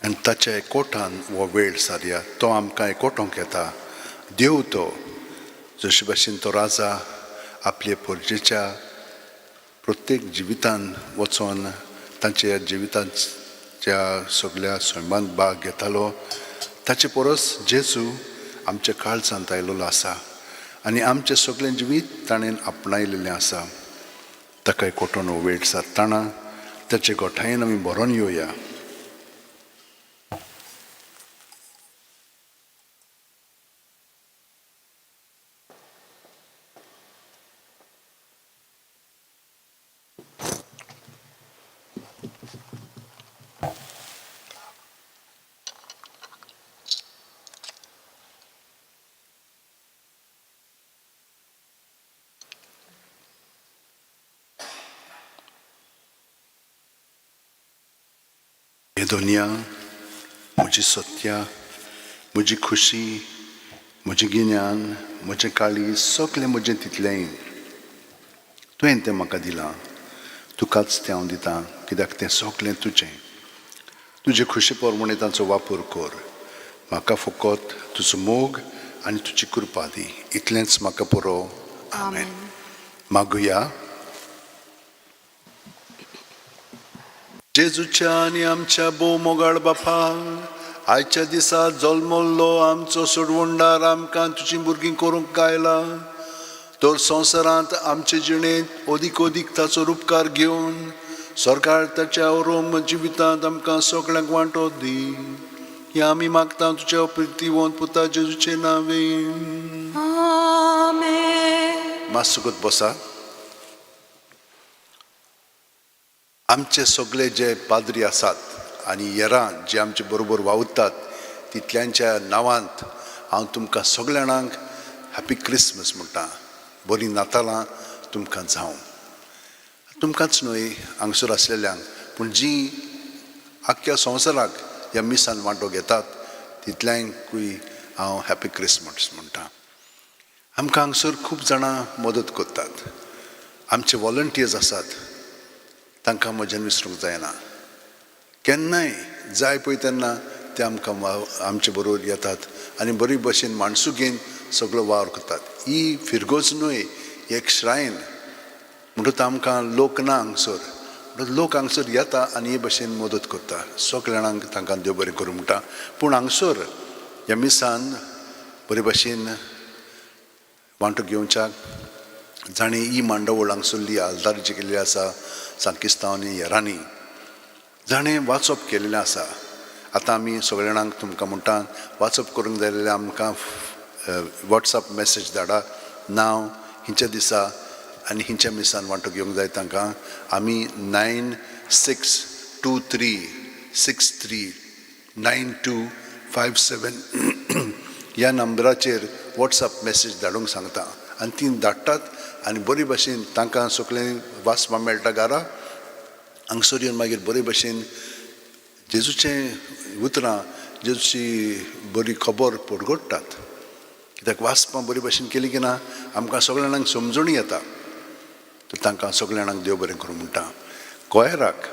S2: आनी ताच्या एकवटान हो वेळ सारया. तो आमकां एकवटोंक येता. देव तो जशे भाशेन तो राजा आपले परजेच्या प्रत्येक जिवितान वचोन तांच्या जिविताच्या सगल्या सैमांत भाग घेतालो, ताचे परस जेजू आमच्या काळजांत आयलेलो आसा आनी आमचें सगळें जिवीत ताणें आपणायलेलें आसा. ताका एकवटोन हो वेळ सारतना ताचे गोठायेन आमी भरोन येवया. हे दुनिया म्हजी सत्या, म्हजी खुशी, म्हजें गिन्यान, म्हजें काळीज, सगळें म्हजें तितलेंय तुवें तें म्हाका दिलां. तुकाच तें हांव दितां, कित्याक तें सगळें तुजें. तुजे खुशी प्रमाणे तांचो वापर कर. म्हाका फकत तुजो मोग आनी तुजी कृपा दी, इतलेंच म्हाका पुरो. आमेन. मागुया. जेजूच्या आनी आमच्या भोव मोगाळ बापा, आयच्या दिसा जल्मल्लो आमचो सोडवणदार आमकां तुजीं भुरगीं करूंक गायला. तर संवसारांत आमचे जिणेंत अदीक अदीक ताचो रुपकार घेवन सरकार ताच्या रोम जिवितांत आमकां सगळ्यांक वांटो दी. हें आमी मागता तुज्या प्रितीवंत पुता जेजूचे नांवे.
S1: आमेन.
S2: मातसो बसा. आमचे सगळे जे पाद्री आसात आनी येरां जे आमचे बरोबर वावुरतात तितल्यांच्या नांवांत हांव तुमकां सगल्या जाणांक हॅपी क्रिसमस म्हणटा. बरीं नातालां तुमकां जावं. तुमकांच न्हय हांगसर आसलेल्यांक, पूण जीं आख्ख्या संवसाराक ह्या मिसान वांटो घेतात तितल्यांकूय हांव हॅपी क्रिसमस म्हणटा. आमकां हांगसर खूब जाणां मदत करतात. आमचे वॉलंटियर्स आसात, तांकां म्हज्यान विसरूंक जायना. केन्नाय जाय पळय तेन्ना ते आमकां आमचे बरोबर येतात आनी बरी भशेन माणसुगेन सगळो वावर करतात. ही फिरगोज न्हय, एक श्रायन म्हणटकच आमकां लोक ना हांगसर, म्हणटकच लोक हांगसर येता आनी हे भशेन मदत करता. सगल्या जाणांक तांकां देव बरें करूं म्हणटा. पूण हांगसर ह्या मिसान बरे भशेन वांटो घेवच्याक जाणें ही मांडावळ हांगसरली आल्तारची केल्ली आसा सांकिस्तांव आनी हेरांनी जाणें वाचप केल्लें आसा. आतां आमी सगल्या जाणांक तुमकां म्हणटा, वाचप करूंक जाय जाल्यार आमकां वॉट्सएप मॅसेज धाडा, नांव, हिंच्या दिसा आनी हिंच्या मिसान वांटो घेवंक जाय तांकां. आमी 9623639257 ह्या नंबराचेर वॉट्सएप मॅसेज धाडूंक सांगता आनी ती धाडटात आनी बरी भशेन तांकां सगळें वाचपाक मेळटा घरा. हांगसर येवन मागीर बरे भशेन जेजूचें उतरां, जेजूची बरी खबर परगट्टात. कित्याक वाचपां बरी भशेन केली की ना आमकां सगळ्या जाणांक समजणी येता. तर तांकां सगळ्या जाणांक देव बरें करूं म्हणटा. गोयराक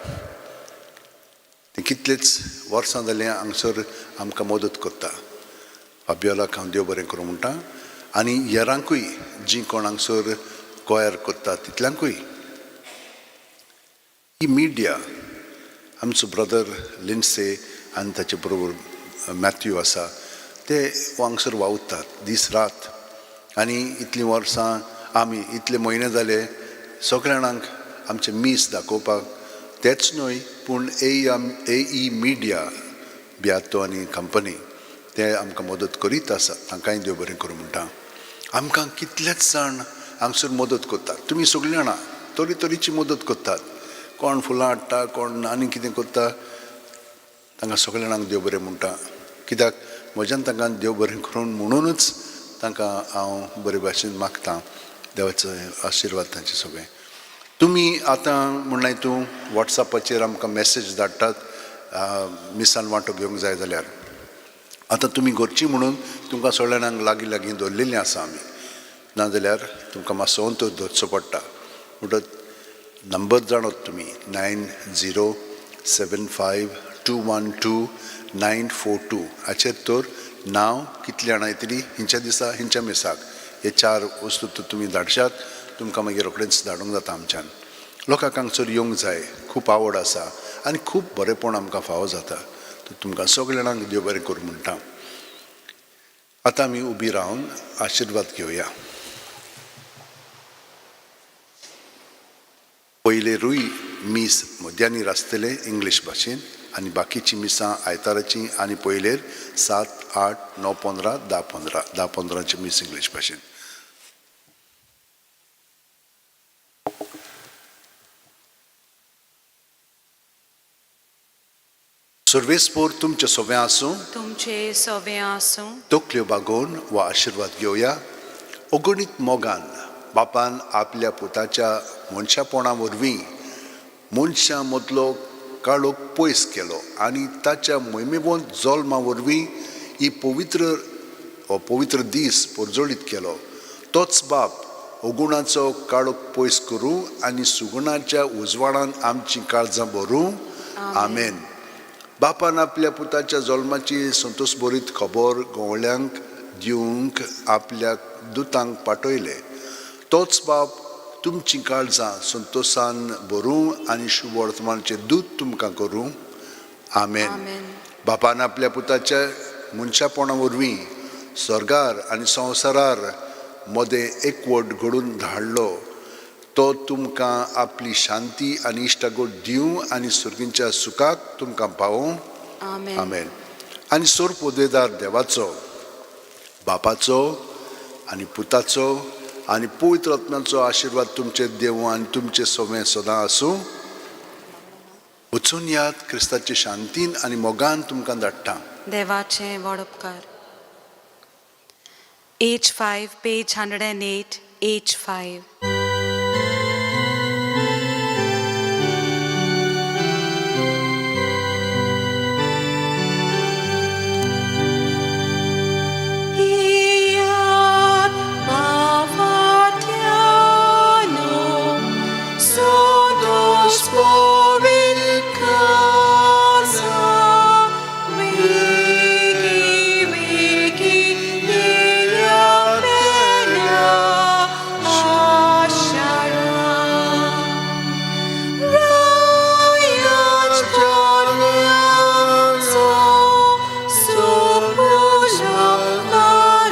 S2: ती कितलेच वर्सां जालीं हांगसर आमकां मदत करता. फाबियोलाक हांव देव बरें करूं म्हणटा आनी हेरांकूय जीं कोण हांगसर गोंयार करता तितल्यांकूय. ही मिडिया आमचो ब्रदर लिन्से आनी ताचे बरोबर मॅथ्यू आसा, ते हांगसर वावुरतात दीस रात आनी इतलीं वर्सां आमी इतले म्हयने जाले सगळ्या जाणांक आमचें मीस दाखोवपाक. तेच न्हय पूण ए ई मिडिया बियातो आनी कंपनी ते आमकां मदत करीत आसात. तांकांय देव बरें करूं म्हणटा. आमकां कितलेच जाण हांगसर मदत करतात. तुमी सगळीं जाणां तरे तरेची मदत करतात. कोण फुलां हाडटा, कोण आनी कितें करता. तांकां सगळ्या जाणांक देव बरें म्हणटा, कित्याक म्हज्यान तांकां देव बरें करून म्हणूनच तांकां हांव बरे भाशेन मागता देवाचो आशिर्वाद तांचे सगळें. तुमी आतां म्हणल्यार तूं वॉट्सएपाचेर आमकां मॅसेज धाडटात मिसान वांटो घेवंक जाय जाल्यार. आतां तुमी घरचीं म्हणून तुमकां सगळ्या जाणांक लागीं लागीं दवरलेलीं आसा आमी, नाजाल्यार तुमकां मातसो अंतर दवरचो पडटा. म्हणटच नंबर जाणात तुमी 9075212942 हाचेर तर नांव कितली जाणां येतली हिंच्या दिसा हिंच्या मिसाक हे चार वस्तू तर तुमी धाडशात तुमकां मागीर रोखडेंच धाडूंक जाता आमच्यान. लोकांक हांगसर येवंक जाय, खूब आवड आसा आनी खूब बरेंपण आमकां फावो जाता. तर तुमकां सगल्या जाणांक देव बरें करूं म्हणटा. आतां आमी उबी रावन आशिर्वाद घेवया. पयलेरूय मीस मध्यानी आसतलें इंग्लीश भाशेन आनी बाकीचीं मिसां आयताराचीं आनी पयलेर 7, 8, 9, 15, 10, 15, 10, 15ची मीस इंग्लीश भाशेन. सर्वेस्पोर तुमचें सोवें आसूं.
S1: तुमचे सोबें आसूं.
S2: तकल्यो बागोवन वा आशिर्वाद घेवया. अगणीत मोगान बापान आपल्या पुताच्या मनशापणा वरवीं मनशां मदलो काळोख पयस केलो आनी ताच्या मोहिमेवंत जल्मा वरवीं ही पवित्र हो पवित्र दीस परजळीत केलो. तोच बाप अगुणाचो काळोख पयस करूं आनी सुगुणाच्या उजवाडान आमचीं काळजां भरूं. आमेन. बापान आपल्या पुताच्या जल्माची संतोशभरीत खबर गवळ्यांक दिवंक आपल्या दुतांक पाठयले. तोच बाप तुमचीं काळजां संतोशान भरूं आनी शुभ वर्तमानाचें दूत तुमकां करूं. आमेन.
S1: आमेन.
S2: बापान आपल्या पुताच्या मनशापणा वरवीं स्वर्गार आनी संवसारार मदें एकवट घडून धाडलो. तो तुमकां आपली शांती आनी इश्टागत दिवं आनी सुर्गींच्या सुखाक तुमकां पावोवं.
S1: आमेन.
S2: आमेन. आनी सोर पोदेदार देवाचो, बापाचो आनी पुताचो आनी पवित्र आत्म्याचो आशिर्वाद तुमचे देवूं आनी तुमचे सोवें सदां आसूं. वचून याद क्रिस्ताचे शांतीन आनी मोगान तुमकां धाडटा.
S1: देवाचे व्हड उपकार. H5, page 108, H5. Iat Bavatiano, sodos povil casa, vigi vigi ia pena ashara. Rayat Tornazo, Supula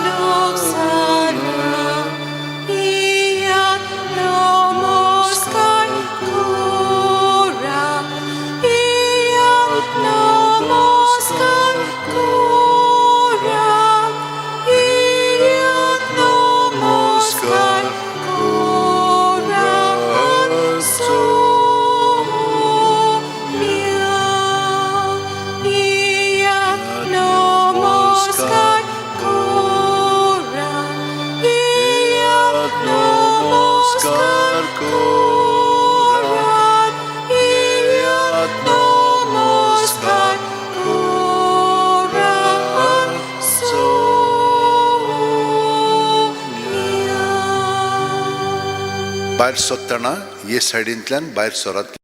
S1: Aloxana, Iat Nomoskar Kura, Iat Nomoskar Kura, Iat Nomoskar Kura, Somia, Iat Nomoskar Kura, Iat Nomoskar Kura, Iat Nomoskar Kura, Somia.
S2: भायर सरतना हे सायडींतल्यान भायर सरात.